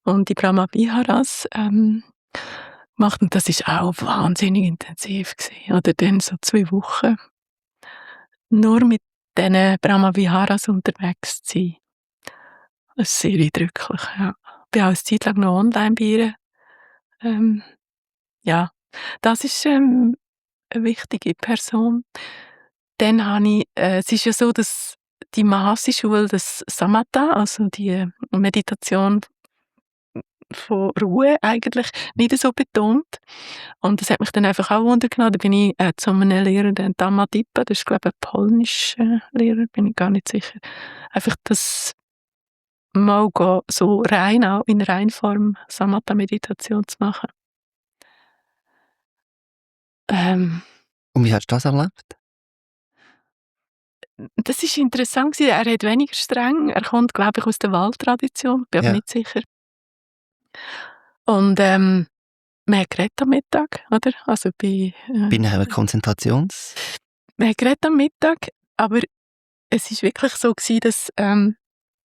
und die Brahma Viharas gemacht und das war auch wahnsinnig intensiv gewesen. Oder dann so 2 Wochen nur mit diesen Brahma Viharas unterwegs zu sein. Das ist sehr eindrücklich, ja. Ich war auch eine Zeit lang noch online bei ihr. Ja, das ist eine wichtige Person. Dann habe ich es ist ja so, dass die Mahasi-Schule das Samatha, also die Meditation von Ruhe eigentlich, nicht so betont. Und das hat mich dann einfach auch wundergenommen. Da bin ich zu einem Lehrer, den Dhamma-Dipa, das ist glaube ich ein polnischer Lehrer, bin ich gar nicht sicher. Einfach das mal so rein, auch in Reinform Samatha-Meditation zu machen. Ähm, Und wie hast du das erlebt? Das war interessant gewesen. Er hat weniger streng. Er kommt, glaube ich, aus der Waldtradition, bin aber Ja. nicht sicher. Und man hat geredet am Mittag, oder? Also Bei einer man hat geredet am Mittag, aber es war wirklich so gewesen, dass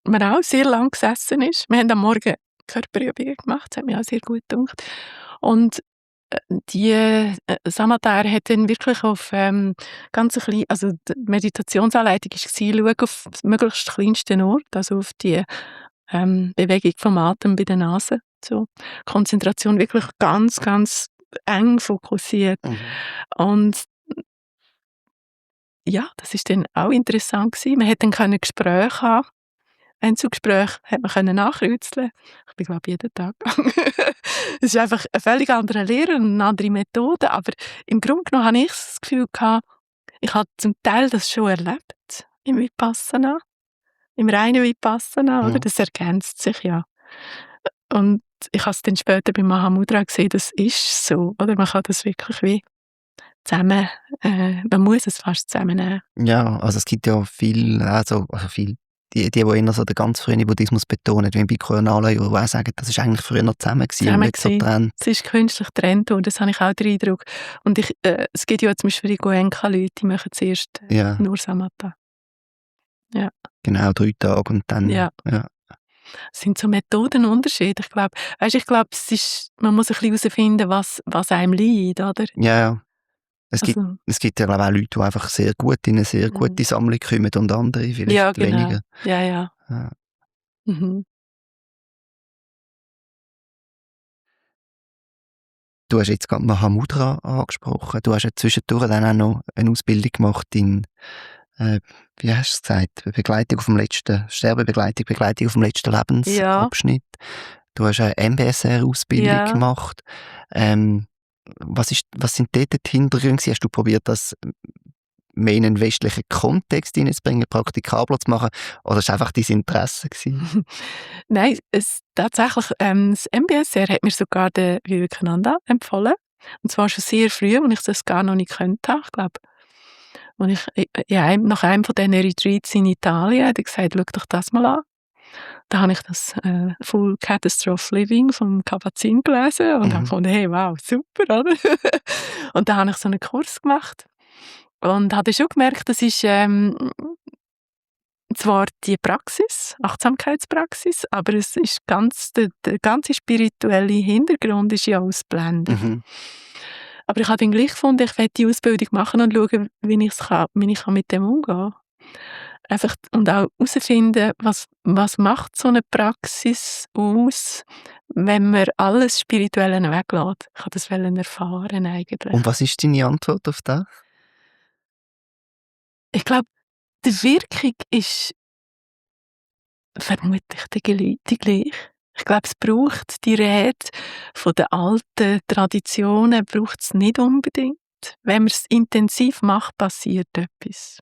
man auch sehr lang gesessen ist. Wir haben am Morgen Körperübungen gemacht, das hat mir auch sehr gut gedacht. Und die Samatha hat dann wirklich auf ganz klein, also die Meditationsanleitung war, schau auf das möglichst kleinste Ort, also auf die Bewegung vom Atem bei der Nase. So. Konzentration wirklich ganz, ganz eng fokussiert. Und ja, das war dann auch interessant gewesen. Man hat dann Gespräche haben. Einzelgespräche hat man können nachkreuzeln. Ich bin, glaube ich, jeden Tag gegangen. Es ist einfach ein völlig anderer Lehrer und eine andere Methode, aber im Grunde genommen habe ich das Gefühl gehabt, ich habe zum Teil das schon erlebt im Vipassana, im reinen Vipassana, oder? Das ergänzt sich ja. Und ich habe es dann später bei Mahamudra gesehen, das ist so, oder? Man kann das wirklich wie zusammen, man muss es fast zusammennehmen. Ja, also es gibt ja viel, die eher so den ganz frühen Buddhismus betonen, wie bei Kolonialen auch sagen, das ist eigentlich früher noch zusammen gewesen und nicht so getrennt. Es ist künstlich getrennt und das habe ich auch den Eindruck. Und es gibt ja zum Beispiel die Goenka-Leute, die machen zuerst nur Samatha. Ja. Genau, 3 Tage und dann... Ja. Es sind so Methodenunterschiede. Ich glaube, man muss ein bisschen herausfinden, was einem liegt, oder? Ja. Es gibt ja, glaube ich, auch Leute, die einfach sehr gut in eine sehr gute Sammlung kommen und andere vielleicht weniger. Ja. Mhm. Du hast jetzt gerade Mahamudra angesprochen. Du hast ja zwischendurch dann auch noch eine Ausbildung gemacht in, wie hast du es gesagt, Sterbebegleitung auf dem letzten Lebensabschnitt. Du hast eine MBSR-Ausbildung gemacht. Was sind dort die Hintergründe? Hast du probiert, das mehr in einen westlichen Kontext hineinzubringen, praktikabler zu machen? Oder war es einfach dein Interesse gewesen? Nein, tatsächlich, das MBSR hat mir sogar der Vivekananda empfohlen. Und zwar schon sehr früh, als ich das gar noch nicht kannte. Ich glaube, nach einem von diesen Retreats in Italien hat er gesagt, schau doch das mal an. Da habe ich das Full Catastrophe Living vom Kabat-Zinn gelesen und habe gefunden, hey, wow, super, oder? Und da habe ich so einen Kurs gemacht und habe schon gemerkt, das ist zwar die Praxis, Achtsamkeitspraxis, aber es ist der ganze spirituelle Hintergrund ist ja ausblendet. Aber ich habe dann gleich gefunden, ich werde die Ausbildung machen und schauen, wie ich mit dem umgehen kann. Einfach, und auch herausfinden, was macht so eine Praxis aus, wenn man alles Spirituelle weglässt. Ich kann das erfahren eigentlich. Und was ist deine Antwort auf das? Ich glaube, die Wirkung ist vermutlich die gleiche. Ich glaube, es braucht die Rede von den alten Traditionen braucht es nicht unbedingt. Wenn man es intensiv macht, passiert etwas.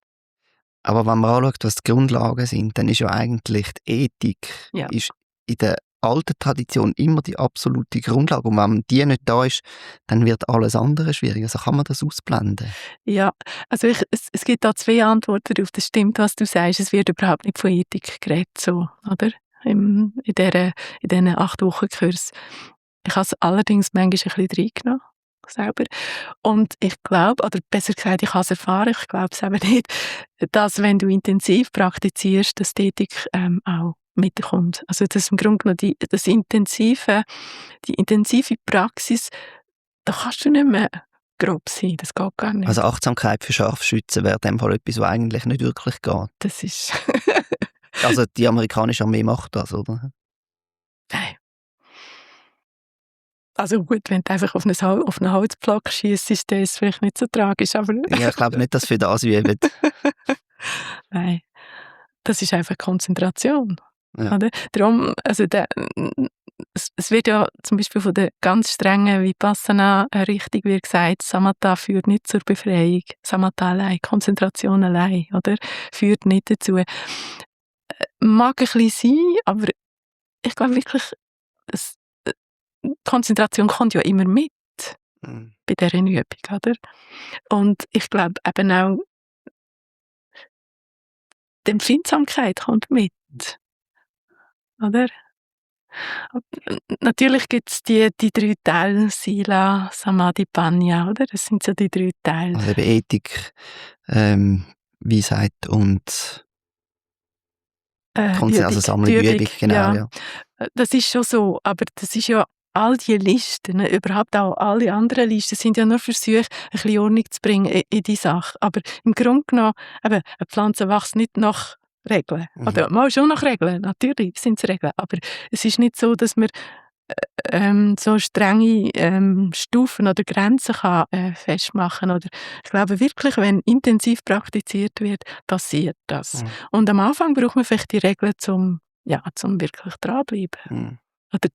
Aber wenn man anschaut, was die Grundlagen sind, dann ist ja eigentlich die Ethik Ja. ist in der alten Tradition immer die absolute Grundlage. Und wenn die nicht da ist, dann wird alles andere schwierig. Also kann man das ausblenden? Ja, also es gibt da 2 Antworten darauf. Das stimmt, was du sagst. Es wird überhaupt nicht von Ethik geredet, so, oder? In diesen 8-Wochen-Kurs. Ich habe es allerdings manchmal ein bisschen reingenommen, selber. Und ich glaube, oder besser gesagt, ich habe es erfahren, ich glaube es eben nicht, dass wenn du intensiv praktizierst, dass die Ethik auch mitkommt. Also dass im Grunde genommen die intensive Praxis, da kannst du nicht mehr grob sein, das geht gar nicht. Also Achtsamkeit für Scharfschützen wäre in dem Fall etwas, was eigentlich nicht wirklich geht. Das ist... Also die amerikanische Armee macht das, oder? Nein. Also gut, wenn du einfach auf einen Holzpflock schiessst, ist das vielleicht nicht so tragisch, aber... Ja, ich glaube nicht, dass für das üben. Nein, das ist einfach Konzentration. Ja. Oder? Darum, also es wird ja zum Beispiel von der ganz strengen Vipassana-Richtung wird gesagt, Samatha führt nicht zur Befreiung. Samatha allein, Konzentration allein, oder? Führt nicht dazu. Mag ein bisschen sein, aber ich glaube wirklich, Konzentration kommt ja immer mit bei dieser Übung, oder? Und ich glaube eben auch, die Empfindsamkeit kommt mit, oder? Natürlich gibt es die 3 Teile, Sila, Samadhi, Panya, oder? Das sind so die 3 Teile. Also eben Ethik, Weisheit und also Sammeln, Übung, genau, ja. Das ist schon so, aber das ist ja all die Listen, überhaupt auch alle anderen Listen, sind ja nur Versuche, ein bisschen Ordnung zu bringen in die Sache. Aber im Grunde genommen, eben, eine Pflanze wächst nicht nach Regeln. Oder mal schon nach Regeln, natürlich sind es Regeln, aber es ist nicht so, dass man so strenge Stufen oder Grenzen kann, festmachen. Oder ich glaube wirklich, wenn intensiv praktiziert wird, passiert das. Und am Anfang braucht man vielleicht die Regeln, zum wirklich dranbleiben. Oder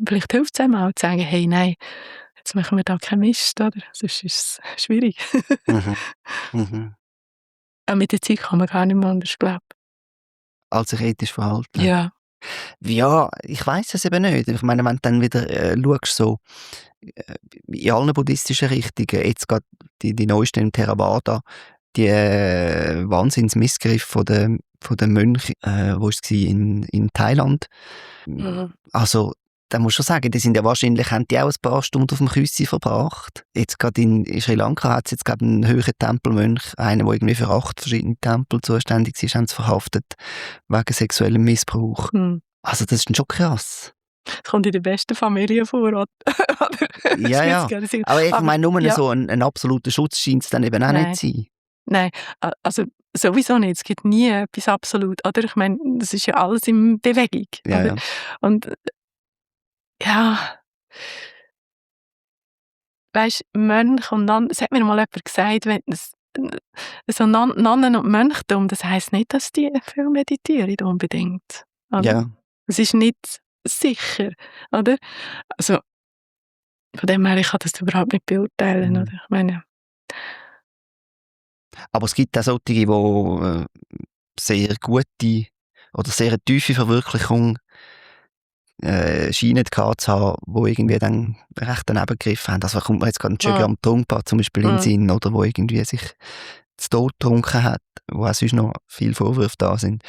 vielleicht hilft es einem auch zu sagen, hey, nein, jetzt machen wir da keinen Mist, oder? Sonst ist es schwierig. Auch mit der Zeit kann man gar nicht mehr anders glauben. Als sich ethisch verhalten. Ja. Ja, ich weiss es eben nicht. Ich meine, wenn du dann wieder schaust, so in allen buddhistischen Richtungen, jetzt gerade die neuesten im Theravada, die Wahnsinnsmissgriff von den Mönchen, wo war es in Thailand. Also, da muss ich schon sagen, die sind ja wahrscheinlich, haben die auch ein paar Stunden auf dem Küssi verbracht. Jetzt gerade in Sri Lanka hat es jetzt gerade einen höheren Tempelmönch, einen, der irgendwie für 8 verschiedene Tempel zuständig ist, haben sie verhaftet, wegen sexuellem Missbrauch. Also das ist schon krass. Das kommt in der besten Familie vor, oder? Ja. Aber ich meine, nur so ein absoluter Schutz scheint es dann eben auch nicht zu sein. Nein, also sowieso nicht. Es gibt nie etwas absolut, oder? Ich meine, das ist ja alles in Bewegung. Ja, oder? ja. Und ja, weisst, Mönch und Nonnen, es hat mir mal jemand gesagt, wenn so Nonnen und Mönchtum, das heisst nicht, dass die viel meditieren unbedingt. Oder? Ja. Es ist nicht sicher, oder? Also, von dem her, ich kann das überhaupt nicht beurteilen, oder? Ich meine... Aber es gibt auch solche, die sehr gute oder sehr tiefe Verwirklichung scheinen gehabt zu haben, die irgendwie dann recht daneben gegriffen haben. Also kommt man jetzt gerade ein Chögyam Trungpa zum Beispiel in den Sinn, oder, wo irgendwie sich zu Tod getrunken hat, wo auch sonst noch viele Vorwürfe da sind,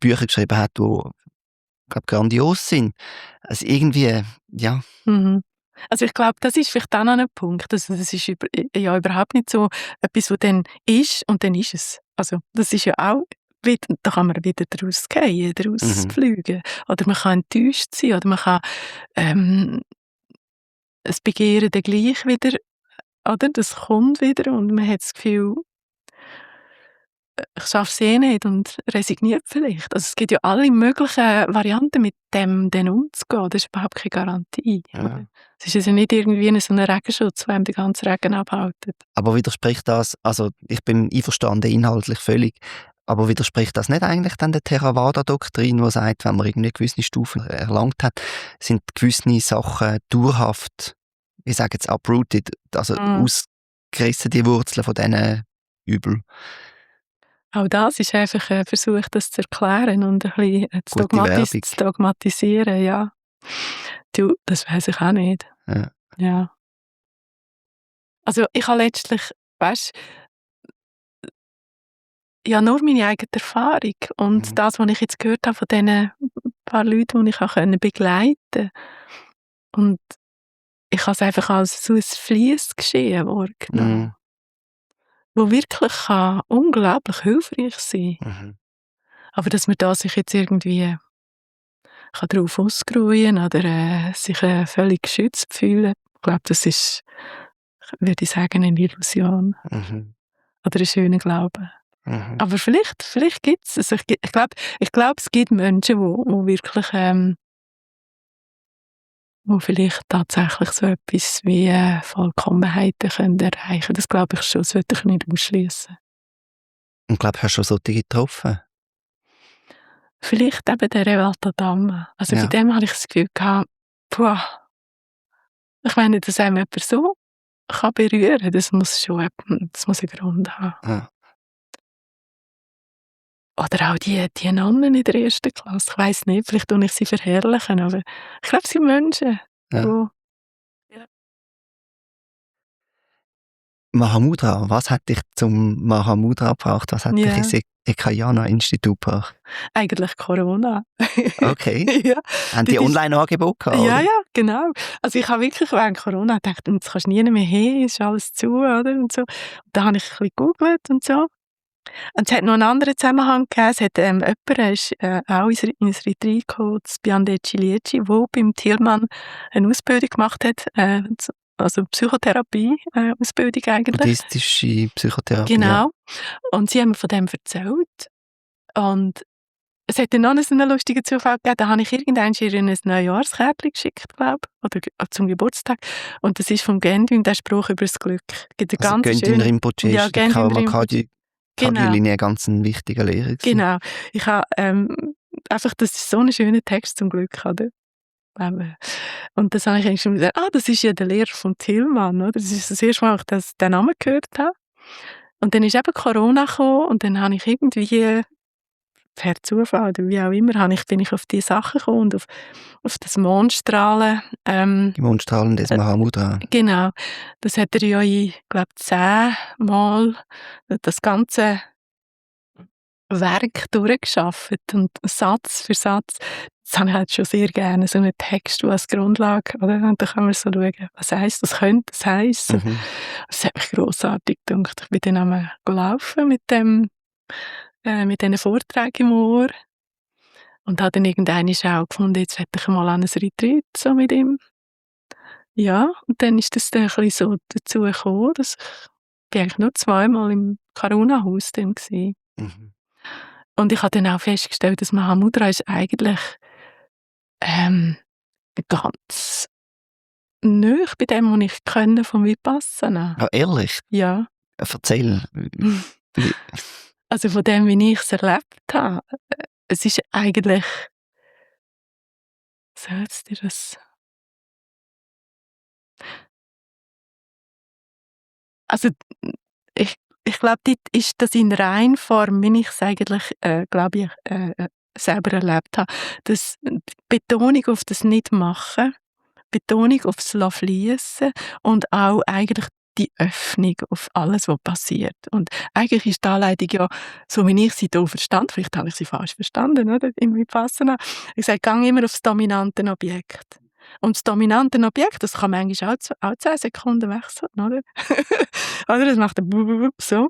Bücher geschrieben hat, die, glaube grandios sind. Also irgendwie, ja. Also ich glaube, das ist vielleicht auch noch ein Punkt. Also das ist ja überhaupt nicht so etwas, was dann ist und dann ist es. Also das ist ja auch, da kann man wieder daraus gehen, daraus fliegen. Oder man kann enttäuscht sein, oder man kann das Begehren dann gleich wieder, oder? Das kommt wieder und man hat das Gefühl, ich schaffe es eh nicht und resigniert vielleicht. Also es gibt ja alle möglichen Varianten, mit dem dann umzugehen. Das ist überhaupt keine Garantie. Ja. Es ist also nicht irgendwie so ein Regenschutz, der einem den ganzen Regen abhält. Aber widerspricht das, also ich bin einverstanden inhaltlich völlig, aber widerspricht das nicht eigentlich dann der Theravada-Doktrin, die sagt, wenn man irgendwie gewisse Stufen erlangt hat, sind gewisse Sachen dauerhaft, ich sage jetzt uprooted, also ausgerissen, die Wurzeln von diesen Übel. Auch das ist einfach ein Versuch, das zu erklären und ein bisschen zu dogmatisieren. Ja. Du, das weiss ich auch nicht. Ja. Also ich habe letztlich, weißt, ja, nur meine eigene Erfahrung und das, was ich jetzt gehört habe von diesen paar Leuten, die ich auch begleiten konnte. Und ich habe es einfach als so ein Fliessgeschehen wahrgenommen, wo wirklich unglaublich hilfreich sein kann. Aber dass man da sich jetzt irgendwie darauf ausruhen oder sich völlig geschützt fühlen, ich glaube, das ist, würde ich sagen, eine Illusion. Oder ein schöner Glaube. Aber vielleicht gibt es, also ich glaube, es gibt Menschen, die wirklich, wo vielleicht tatsächlich so etwas wie Vollkommenheiten können erreichen. Das glaube ich schon, das würde ich nicht ausschließen. Und glaube, hast du schon solche getroffen? Vielleicht eben der Revalta Damm. Also bei dem habe ich das Gefühl gehabt, ich meine, dass einem jemand so kann berühren, das muss einen Grund haben. Ja. Oder auch die Nonnen in der 1. Klasse. Ich weiss nicht, vielleicht tue ich sie verherrlichen, aber ich glaube, sie sind Menschen. Ja. Mahamudra, was hat dich zum Mahamudra gebracht? Was hat dich ins Ekayana-Institut gebracht? Eigentlich Corona. Okay. Ja. Haben die Online-Angebote gehabt? Ja, oder? ja, genau. Also ich habe wirklich während Corona gedacht, jetzt kannst du nie mehr hin, ist alles zu, oder? Und so. Und da habe ich ein bisschen gegoogelt und so. Und es hat noch einen anderen Zusammenhang gegeben. Es hat jemand, der ist auch ins Retreat gekommen, das Biande Cilieci, der beim Thielmann eine Ausbildung gemacht hat, also Psychotherapie-Ausbildung eigentlich. Buddhistische Psychotherapie. Genau. Ja. Und sie haben mir von dem erzählt. Und es hat dann noch einen lustigen Zufall gegeben, da habe ich irgendwann ihr ein Neujahrskärtchen geschickt, glaube ich, oder zum Geburtstag. Und das ist vom Gendwin, der Spruch über das Glück. Gibt Also Gendwin Rinpoche ist der Karma-Kagyu-Linie ein ganz wichtiger Lehrer. Genau. Ich habe einfach, das ist so ein schöner Text zum Glück, oder? Und das habe ich eigentlich schon gesagt, das ist ja der Lehrer von Thielmann, oder? Das ist das erste Mal, dass ich den Namen gehört habe. Und dann ist eben Corona gekommen und dann habe ich irgendwie per Zufall oder wie auch immer, bin ich auf diese Sachen gekommen und auf das Mondstrahlen. Die Mondstrahlen des Mahamudra. Genau. Das hat er ja, ich glaube, 10 Mal das ganze Werk durchgeschafft und Satz für Satz. Das habe ich halt schon sehr gerne, so einen Text, der als Grundlage, oder? Und da kann man so schauen, was heisst das, könnte das heissen. Das hat mich grossartig gedacht. Ich bin dann einmal gelaufen mit diesen Vorträgen im Ohr und habe dann irgendwann auch gefunden, jetzt hätte ich mal an ein Retreat so mit ihm. Ja, und dann ist das dann ein bisschen so dazu gekommen, dass ich eigentlich nur 2-mal im Karuna-Haus dann war. Und ich habe dann auch festgestellt, dass Mahamudra ist eigentlich ganz nahe bei dem, was ich kenne vom Vipassana. Ah, ehrlich? Ja. Erzähl. Also von dem, wie ich es erlebt habe. Es ist eigentlich... Sollst du das... Also ich glaube, dort ist das in Reinform, wie ich es eigentlich, glaube ich, selber erlebt habe. Das, die Betonung auf das Nicht-Machen, Betonung auf das Fliessen und auch eigentlich die Öffnung auf alles, was passiert. Und eigentlich ist die Anleitung ja, so wie ich sie hier verstand, vielleicht habe ich sie falsch verstanden, oder? Im Vipassana. Ich sage, geh immer auf das dominante Objekt. Und das dominante Objekt, das kann manchmal auch 10 Sekunden wechseln, oder? Oder das macht so.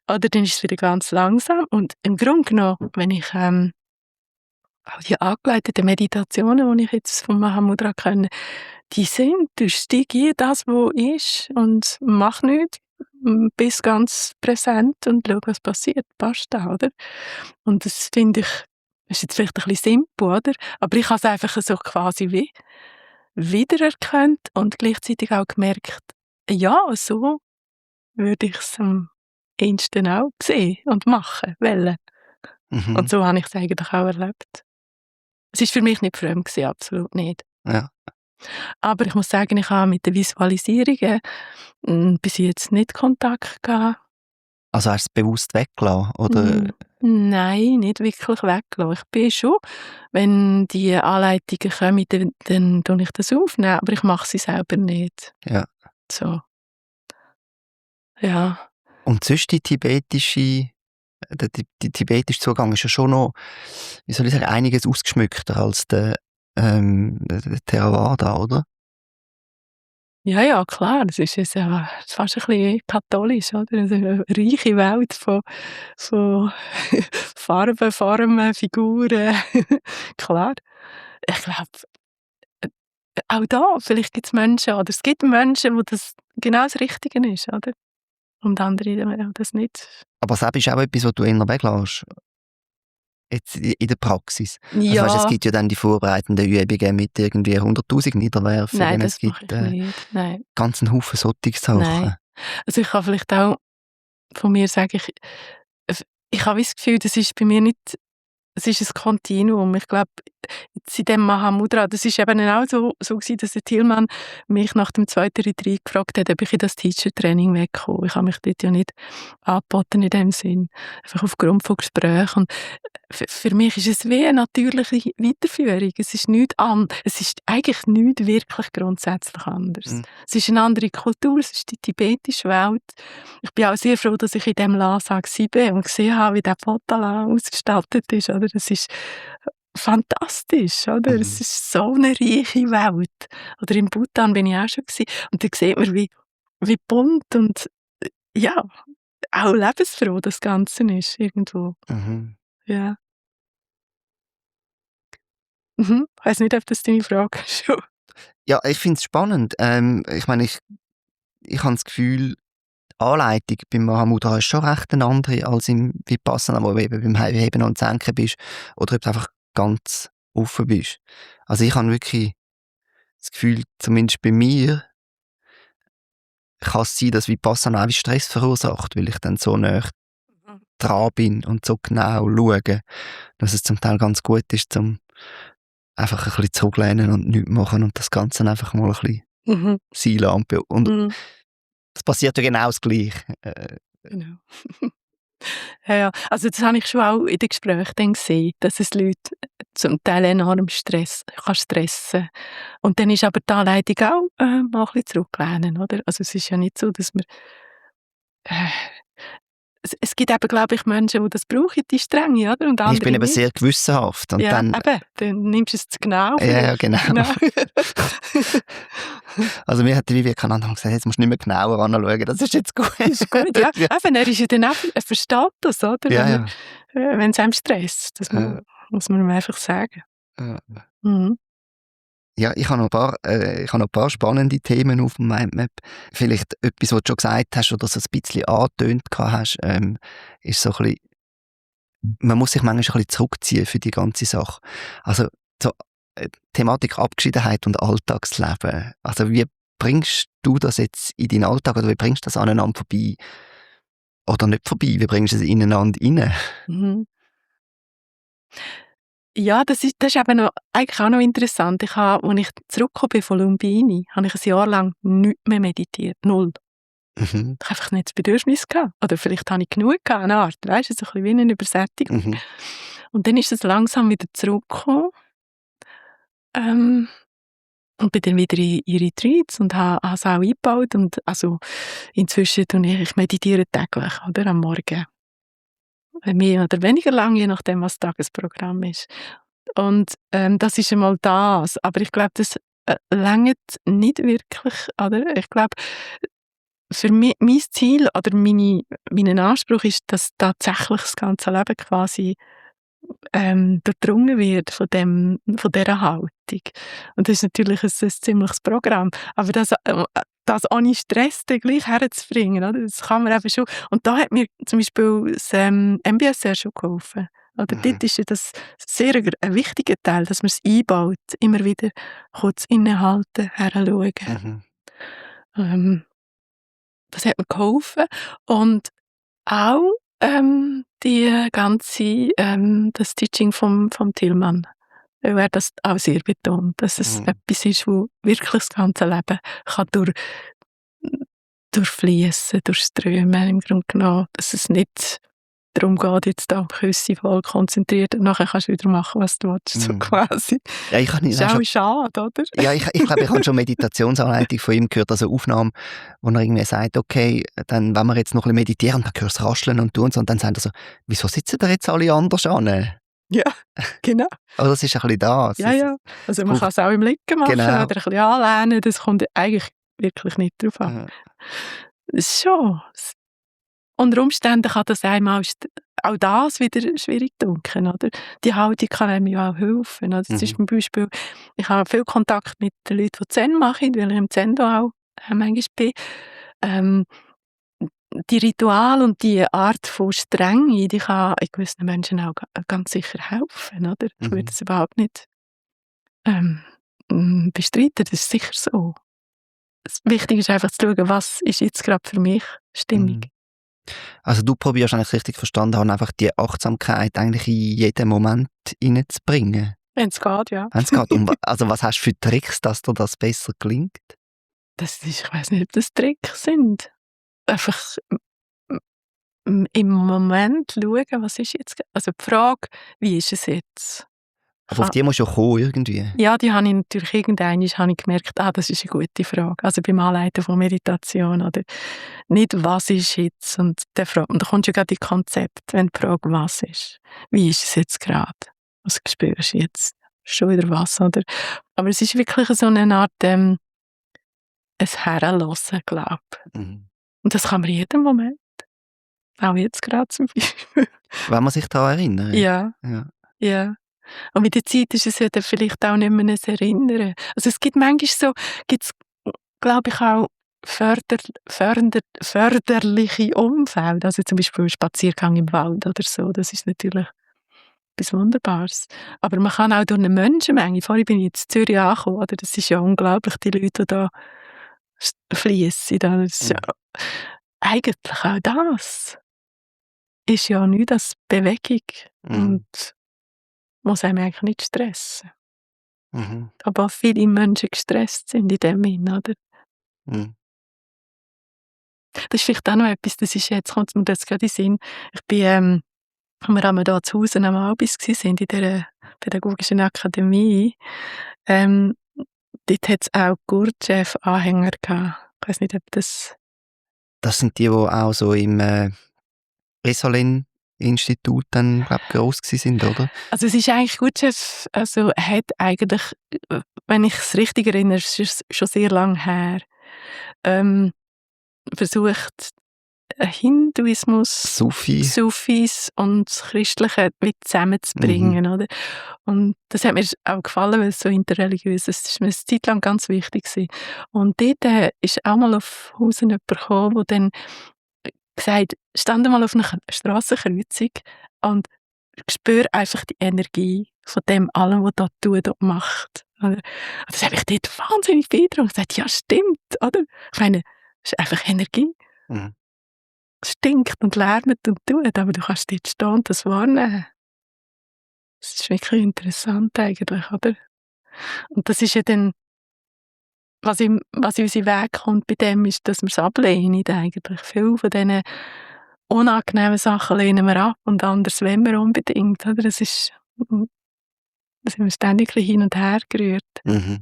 Oder dann ist es wieder ganz langsam. Und im Grunde genommen, wenn ich auch die angeleiteten Meditationen, die ich jetzt von Mahamudra kenne, die sind, du steigst in das, was ist und mach nichts, bis ganz präsent und schaue, was passiert. Passt da, oder? Und das finde ich, ist jetzt vielleicht ein bisschen simpel, oder? Aber ich habe es einfach so quasi wie wiedererkannt und gleichzeitig auch gemerkt, ja, so würde ich es am ehesten auch sehen und machen wollen. Und Mhm. so habe ich es eigentlich auch erlebt. Es war für mich nicht fremd gewesen, absolut nicht. Ja. Aber ich muss sagen, ich habe mit den Visualisierungen bis jetzt nicht Kontakt gehabt. Also hast du es bewusst weggelassen? Oder? Nein, nicht wirklich weggelassen. Ich bin schon, wenn die Anleitungen kommen, dann tue ich das aufnehmen, aber ich mache sie selber nicht. Ja. So, ja. Und sonst der tibetische Zugang ist ja schon noch, wie soll ich sagen, einiges ausgeschmückter als der Theravada, oder? Ja, ja, klar, das ist jetzt ja fast ein bisschen katholisch, oder? Also eine reiche Welt von Farben, Formen, Figuren. Klar. Ich glaube, auch da, vielleicht gibt's Menschen oder es gibt Menschen, wo das genau das Richtige ist, oder? Und andere, die das nicht. Aber selbst ist auch etwas, was du eher weglässt, jetzt in der Praxis. Also weißt, es Ja, gibt ja dann die vorbereitenden Übungen mit irgendwie 100'000 Niederwerfen, nein, es das mache gibt ich nicht. Nein, ganzen Haufen solche nein. Sachen. Also, ich kann vielleicht auch von mir sagen, ich habe wie das Gefühl, das ist bei mir nicht. Es ist ein Kontinuum. Ich glaube, jetzt in dem Mahamudra, das ist eben auch so gewesen, dass der Thielmann mich nach dem 2. Retreat gefragt hat, ob ich in das Teacher-Training wegkomme. Ich habe mich dort ja nicht angeboten in dem Sinn. Einfach aufgrund von Gesprächen. Und für mich ist es wie eine natürliche Weiterführung. Es ist eigentlich nichts wirklich grundsätzlich anders. Mhm. Es ist eine andere Kultur, es ist die tibetische Welt. Ich bin auch sehr froh, dass ich in diesem Lhasa war und gesehen habe, wie der Potala ausgestattet ist. Oder? Das ist fantastisch. Oder? Es Mhm. ist so eine reiche Welt. Oder in Bhutan bin ich auch schon gewesen. Und da sieht man, wie bunt und ja, auch lebensfroh das Ganze ist irgendwo. Mhm. Ja. Mhm. Ich weiss nicht, ob das deine Frage schon. Ja, ich finde es spannend. Ich meine, ich habe das Gefühl, die Anleitung beim Mahamudra ist schon recht eine andere als im Vipassana, wo du eben beim Heben und Senken bist oder ob du einfach ganz offen bist. Also ich habe wirklich das Gefühl, zumindest bei mir, kann es sein, dass Vipassana auch Stress verursacht, weil ich dann so nah Mhm. dran bin und so genau schaue, dass es zum Teil ganz gut ist, zum einfach ein bisschen zurücklehnen und nichts machen und das Ganze einfach mal ein bisschen Mhm. sein lassen. Und Mhm. es passiert ja genau das Gleiche. Genau. Ja, ja. Also das habe ich schon auch in den Gesprächen dann gesehen, dass es Leute zum Teil enorm stressen. Und dann ist aber die Anleitung auch mal ein bisschen zurücklehnen, oder? Also es ist ja nicht so, dass man äh, es gibt eben, glaube ich, Menschen, die das brauchen, die Strenge, oder? Und Ich bin andere eben nicht. sehr gewissenhaft und Ja, dann, eben, dann nimmst du es zu genau ja, ja, vielleicht. genau. Genau. Also mir hat die Vivian Kananda gesagt, jetzt musst du nicht mehr genauer anschauen, das ist jetzt gut. Das ist gut, ja. Ja, Eben, er ist ja dann auch er versteht das, oder? ja, ja. Wenn es einem stresst. Das Äh, muss man ihm einfach sagen. äh. Mhm. Ja, ich habe noch ein paar spannende Themen auf dem Mindmap. Vielleicht etwas, was du schon gesagt hast oder so ein bisschen angetönt hast, ist so ein bisschen, man muss sich manchmal ein bisschen zurückziehen für die ganze Sache. Also so Thematik Abgeschiedenheit und Alltagsleben. Also wie bringst du das jetzt in deinen Alltag oder wie bringst du das aneinander vorbei? Oder nicht vorbei, wie bringst du es ineinander rein? Mhm. Ja, das ist eben noch eigentlich auch noch interessant. Als ich zurückgekommen bin von Lumbini, habe ich ein Jahr lang nicht mehr meditiert, null. Mhm, Ich habe einfach nicht das Bedürfnis gehabt. Oder vielleicht habe ich genug gehabt, eine Art, weisst du, so ein bisschen wie eine Übersättigung. mhm, Und dann ist es langsam wieder zurückgekommen, ähm, und bin dann wieder in Retreats und habe es auch eingebaut und also inzwischen ich meditiere täglich, oder, am Morgen. Mehr oder weniger lang, je nachdem, was das Tagesprogramm ist. Und, das ist einmal das. Aber ich glaube, das, reicht nicht wirklich, oder? Ich glaube, für mein Ziel oder mein Anspruch ist, dass tatsächlich das ganze Leben quasi, durchdrungen wird von dieser Haltung. Und das ist natürlich ein ziemliches Programm. Aber das ohne Stress dann gleich herzubringen, oder? Das kann man eben schon. Und da hat mir zum Beispiel das MBS sehr schon geholfen. Oder dort ist ja das sehr ein wichtiger Teil, dass man es einbaut, immer wieder kurz innehalten, heranschauen. Mhm. Das hat mir geholfen. Und auch die ganze, das Teaching vom Tillmann, weil er das auch sehr betont, dass es etwas ist, wo wirklich das ganze Leben kann durchfließen, durchströmen im Grunde genommen, dass es nicht darum geht, jetzt da Küsse voll konzentriert und nachher kannst du wieder machen, was du willst, so quasi. Ja, ich Das ist auch schade, oder? Ja, ich glaube, ich habe schon Meditationsanleitung von ihm gehört, also Aufnahmen, wo er irgendwie sagt, okay, dann, wenn wir jetzt noch ein bisschen meditieren, dann hörst du rascheln und tun so, und dann sagt er so, wieso sitzen da jetzt alle anders an? Ja, genau. Also das ist ein bisschen das. Ja. Also man kann es auch im Liegen machen Genau. oder ein bisschen anlehnen, das kommt eigentlich wirklich nicht drauf an. Das ist schon. Unter Umständen kann das einem auch das wieder schwierig dunkeln, oder? Die Haltung kann einem ja auch helfen. Oder? Das ist zum Beispiel, ich habe viel Kontakt mit den Leuten, die Zen machen, weil ich im Zen da auch manchmal bin. Die Rituale und die Art von Strenge, die kann gewissen Menschen auch ganz sicher helfen, oder? Ich würde es überhaupt nicht bestreiten, das ist sicher so. Das Wichtige ist einfach zu schauen, was ist jetzt gerade für mich stimmig. Also du probierst eigentlich richtig verstanden haben, einfach die Achtsamkeit eigentlich in jeden Moment reinzubringen. Wenn es geht, ja. Wenn es geht. Also was hast du für Tricks, dass dir das besser gelingt? Ich weiss nicht, ob das Tricks sind. Einfach im Moment schauen, was ist jetzt, also die Frage, wie ist es jetzt? Aber auf die musst du ja kommen, irgendwie. Ja, die habe ich natürlich habe ich gemerkt, das ist eine gute Frage. Also beim Anleiten von Meditation, oder nicht, was ist jetzt? Und da kommst du ja gerade in Konzept, wenn die Frage, was ist? Wie ist es jetzt gerade? Was spürst du jetzt? Schon wieder was, oder? Aber es ist wirklich so eine Art, ein Herrenlassen, glaube ich. Und das kann man in jedem Moment. Auch jetzt gerade zum Beispiel. Wenn man sich daran erinnert. Ja. Und mit der Zeit ist es ja dann vielleicht auch nicht mehr ein Erinnern. Also es gibt manchmal so, glaube ich, auch förderliche Umfelder. Also zum Beispiel ein Spaziergang im Wald oder so. Das ist natürlich etwas Wunderbares. Aber man kann auch durch eine Menschenmenge, vorhin bin ich jetzt in Zürich angekommen, oder? Das ist ja unglaublich, die Leute, die da fliessen. Das ist ja eigentlich auch das. Ist ja nichts als Bewegung und muss einem eigentlich nicht stressen. Aber viele Menschen gestresst sind in dem Sinn, oder? Das ist vielleicht auch noch etwas, kommt mir das gerade in den Sinn. Ich bin, als wir einmal hier zu Hause am Albis waren, in dieser pädagogischen Akademie, dort hat es auch Gurdjieff-Anhänger gehabt. Ich weiss nicht, ob das... Das sind die auch so im Esalen-Institut dann, glaube ich, gross sind, oder? Also es ist eigentlich Gurdjieff, also hat eigentlich, wenn ich es richtig erinnere, es ist schon sehr lange her, versucht, Hinduismus, Sufis und das Christliche mit zusammenzubringen, oder? Und das hat mir auch gefallen, weil es so interreligiös ist. Das ist mir eine Zeit lang ganz wichtig gewesen. Und dort ist auch mal auf Hausen jemand gekommen, der dann gesagt, stand mal auf einer Strassenkreuzung und spüre einfach die Energie von dem allem, was da tut und macht. Oder? Das hat mich dort wahnsinnig beeindruckt. Ich gesagt, ja, stimmt, oder? Ich meine, es ist einfach Energie. Es stinkt und lärmt und tut, aber du kannst dort stehen und das wahrnehmen. Das ist wirklich interessant eigentlich, oder? Und das ist ja dann, was in unseren Weg kommt bei dem, ist, dass wir es ablehnen eigentlich. Viele von diesen unangenehmen Sachen lehnen wir ab und anders wollen wir unbedingt, oder? Da sind wir ständig hin und her gerührt.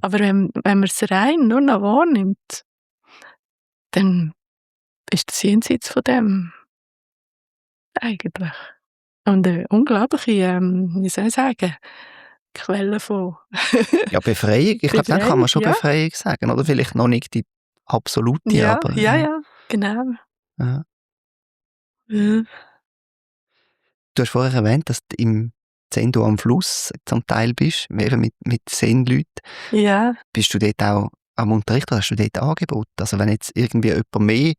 Aber wenn man es rein nur noch wahrnimmt, dann ist das jenseits von dem eigentlich. Und eine unglaubliche, wie soll ich sagen, Quelle von ja, Befreiung. Ich glaube, dann kann man schon Befreiung sagen. Oder vielleicht noch nicht die absolute, aber... Ja, genau. Ja. Du hast vorher erwähnt, dass du im Zen am Fluss zum Teil bist, eben mit Zen-Leuten. Ja. Bist du dort auch am Unterricht hast du dort Angebote? Also wenn jetzt irgendwie jemand mehr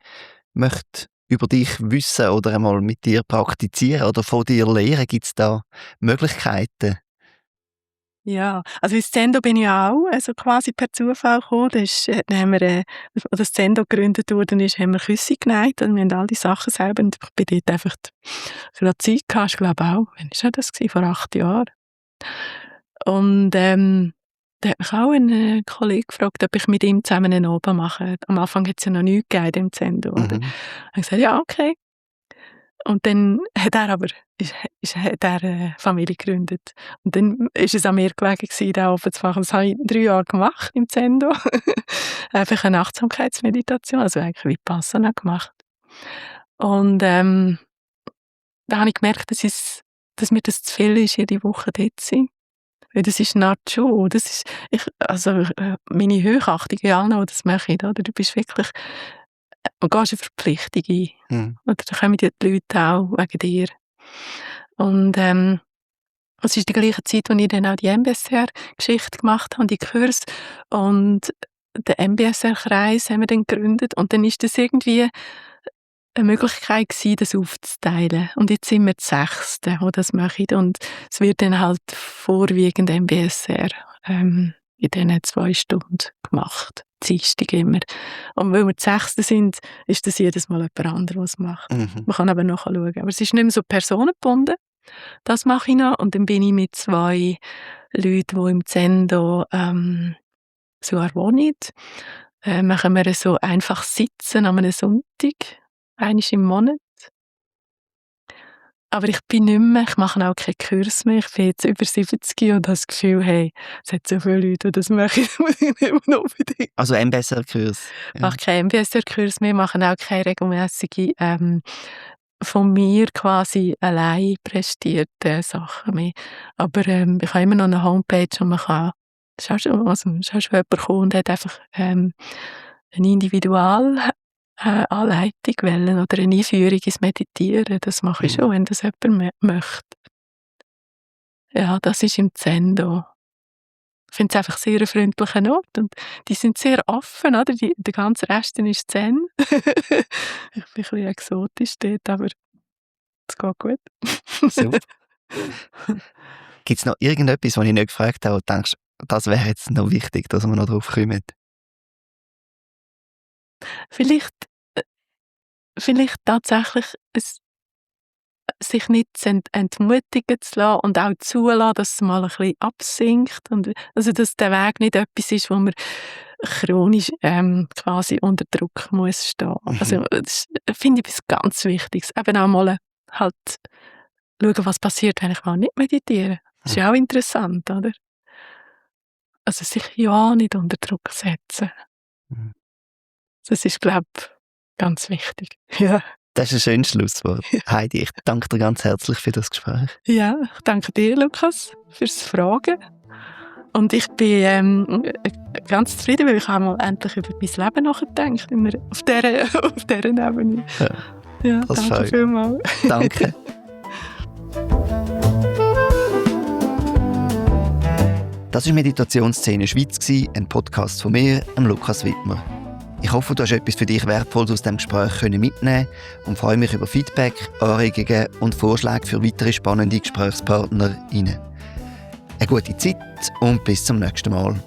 möchte über dich wissen oder einmal mit dir praktizieren oder von dir lernen, gibt es da Möglichkeiten? Ja, also ins Zendo bin ich auch also quasi per Zufall gekommen. Dann haben wir, als das Zendo gegründet worden ist, haben wir Küsse genäht und wir haben all die Sachen selber und ich bin dort einfach gerade Zeit gehabt, ich glaube auch, wann war das gewesen? Vor 8 Jahren. Und da hat mich auch ein Kollege gefragt, ob ich mit ihm zusammen einen Abend mache. Am Anfang hat es ja noch nichts gegeben im Zendo. Oder? Mhm. Ich gesagt, ja, okay. Und dann hat er aber hat er eine Familie gegründet. Und dann ist es an mir gelegen, den Abend zu machen. Das habe ich 3 Jahre gemacht im Zendo. Einfach eine Achtsamkeitsmeditation, also eigentlich wie Vipassana gemacht. Und da habe ich gemerkt, dass mir das zu viel ist, jede Woche dort zu sein. Weil das ist eine Art Show. Das ist, meine Hochachtung in allen, die das machen, oder? Du bist wirklich, du gehst eine Verpflichtung ein. Mhm. Oder da kommen die Leute auch wegen dir. Und es ist die gleiche Zeit, wo ich dann auch die MBSR-Geschichte gemacht habe, die Kurs. Und den MBSR-Kreis haben wir dann gegründet. Und dann ist das irgendwie eine Möglichkeit gewesen, das aufzuteilen. Und jetzt sind wir die 6., die das machen. Und es wird dann halt vorwiegend MBSR in diesen 2 Stunden gemacht. Dienstag immer. Und weil wir die 6. sind, ist das jedes Mal jemand anderes, was macht. Mhm. Man kann aber nachschauen. Aber es ist nicht mehr so personengebunden. Das mache ich noch. Und dann bin ich mit 2 Leuten, die im Zendo sogar wohnen. Machen wir so einfach sitzen an einem Sonntag. Einmal im Monat. Aber ich bin nicht mehr, ich mache auch keinen Kurs mehr. Ich bin jetzt über 70 und habe das Gefühl, hey, es hat so viele Leute, die das machen, das muss ich nicht mehr unbedingt. Also MBSR-Kurs. Ich mache keinen MBSR-Kurs mehr, mache auch keine regelmäßige von mir quasi allein prestierte Sachen mehr. Aber ich habe immer noch eine Homepage und man kann, es ist auch schon jemand gekommen und hat einfach eine Anleitung wählen oder eine Einführung ins Meditieren. Das mache ich schon, wenn das jemand möchte. Ja, das ist im Zendo. Ich finde es einfach sehr ein freundlicher Ort und die sind sehr offen, oder? Der ganze Rest ist Zen. Ich bin ein bisschen exotisch dort, aber es geht gut. Super. Gibt es noch irgendetwas, was ich nicht gefragt habe, und denkst, das wäre jetzt noch wichtig, dass wir noch drauf kommen? Vielleicht tatsächlich sich nicht entmutigen zu lassen und auch zulassen, dass es mal ein bisschen absinkt. Und, also, dass der Weg nicht etwas ist, wo man chronisch quasi unter Druck muss stehen. Also, das finde ich etwas ganz Wichtiges. Eben auch mal halt schauen, was passiert, wenn ich mal nicht meditiere. Das ist ja auch interessant, oder? Also sich ja nicht unter Druck setzen. Das ist, glaube ich, ganz wichtig. Ja. Das ist ein schönes Schlusswort. Heidi, ich danke dir ganz herzlich für das Gespräch. Ja, ich danke dir, Lukas, fürs Fragen. Und ich bin ganz zufrieden, weil ich habe mal endlich über mein Leben nachgedacht, immer auf dieser Ebene. Ja, danke vielmals. Danke. Das war Meditationsszene Schweiz, ein Podcast von mir, Lukas Wittmer. Ich hoffe, du hast etwas für dich Wertvolles aus dem Gespräch mitnehmen und freue mich über Feedback, Anregungen und Vorschläge für weitere spannende GesprächspartnerInnen. Eine gute Zeit und bis zum nächsten Mal.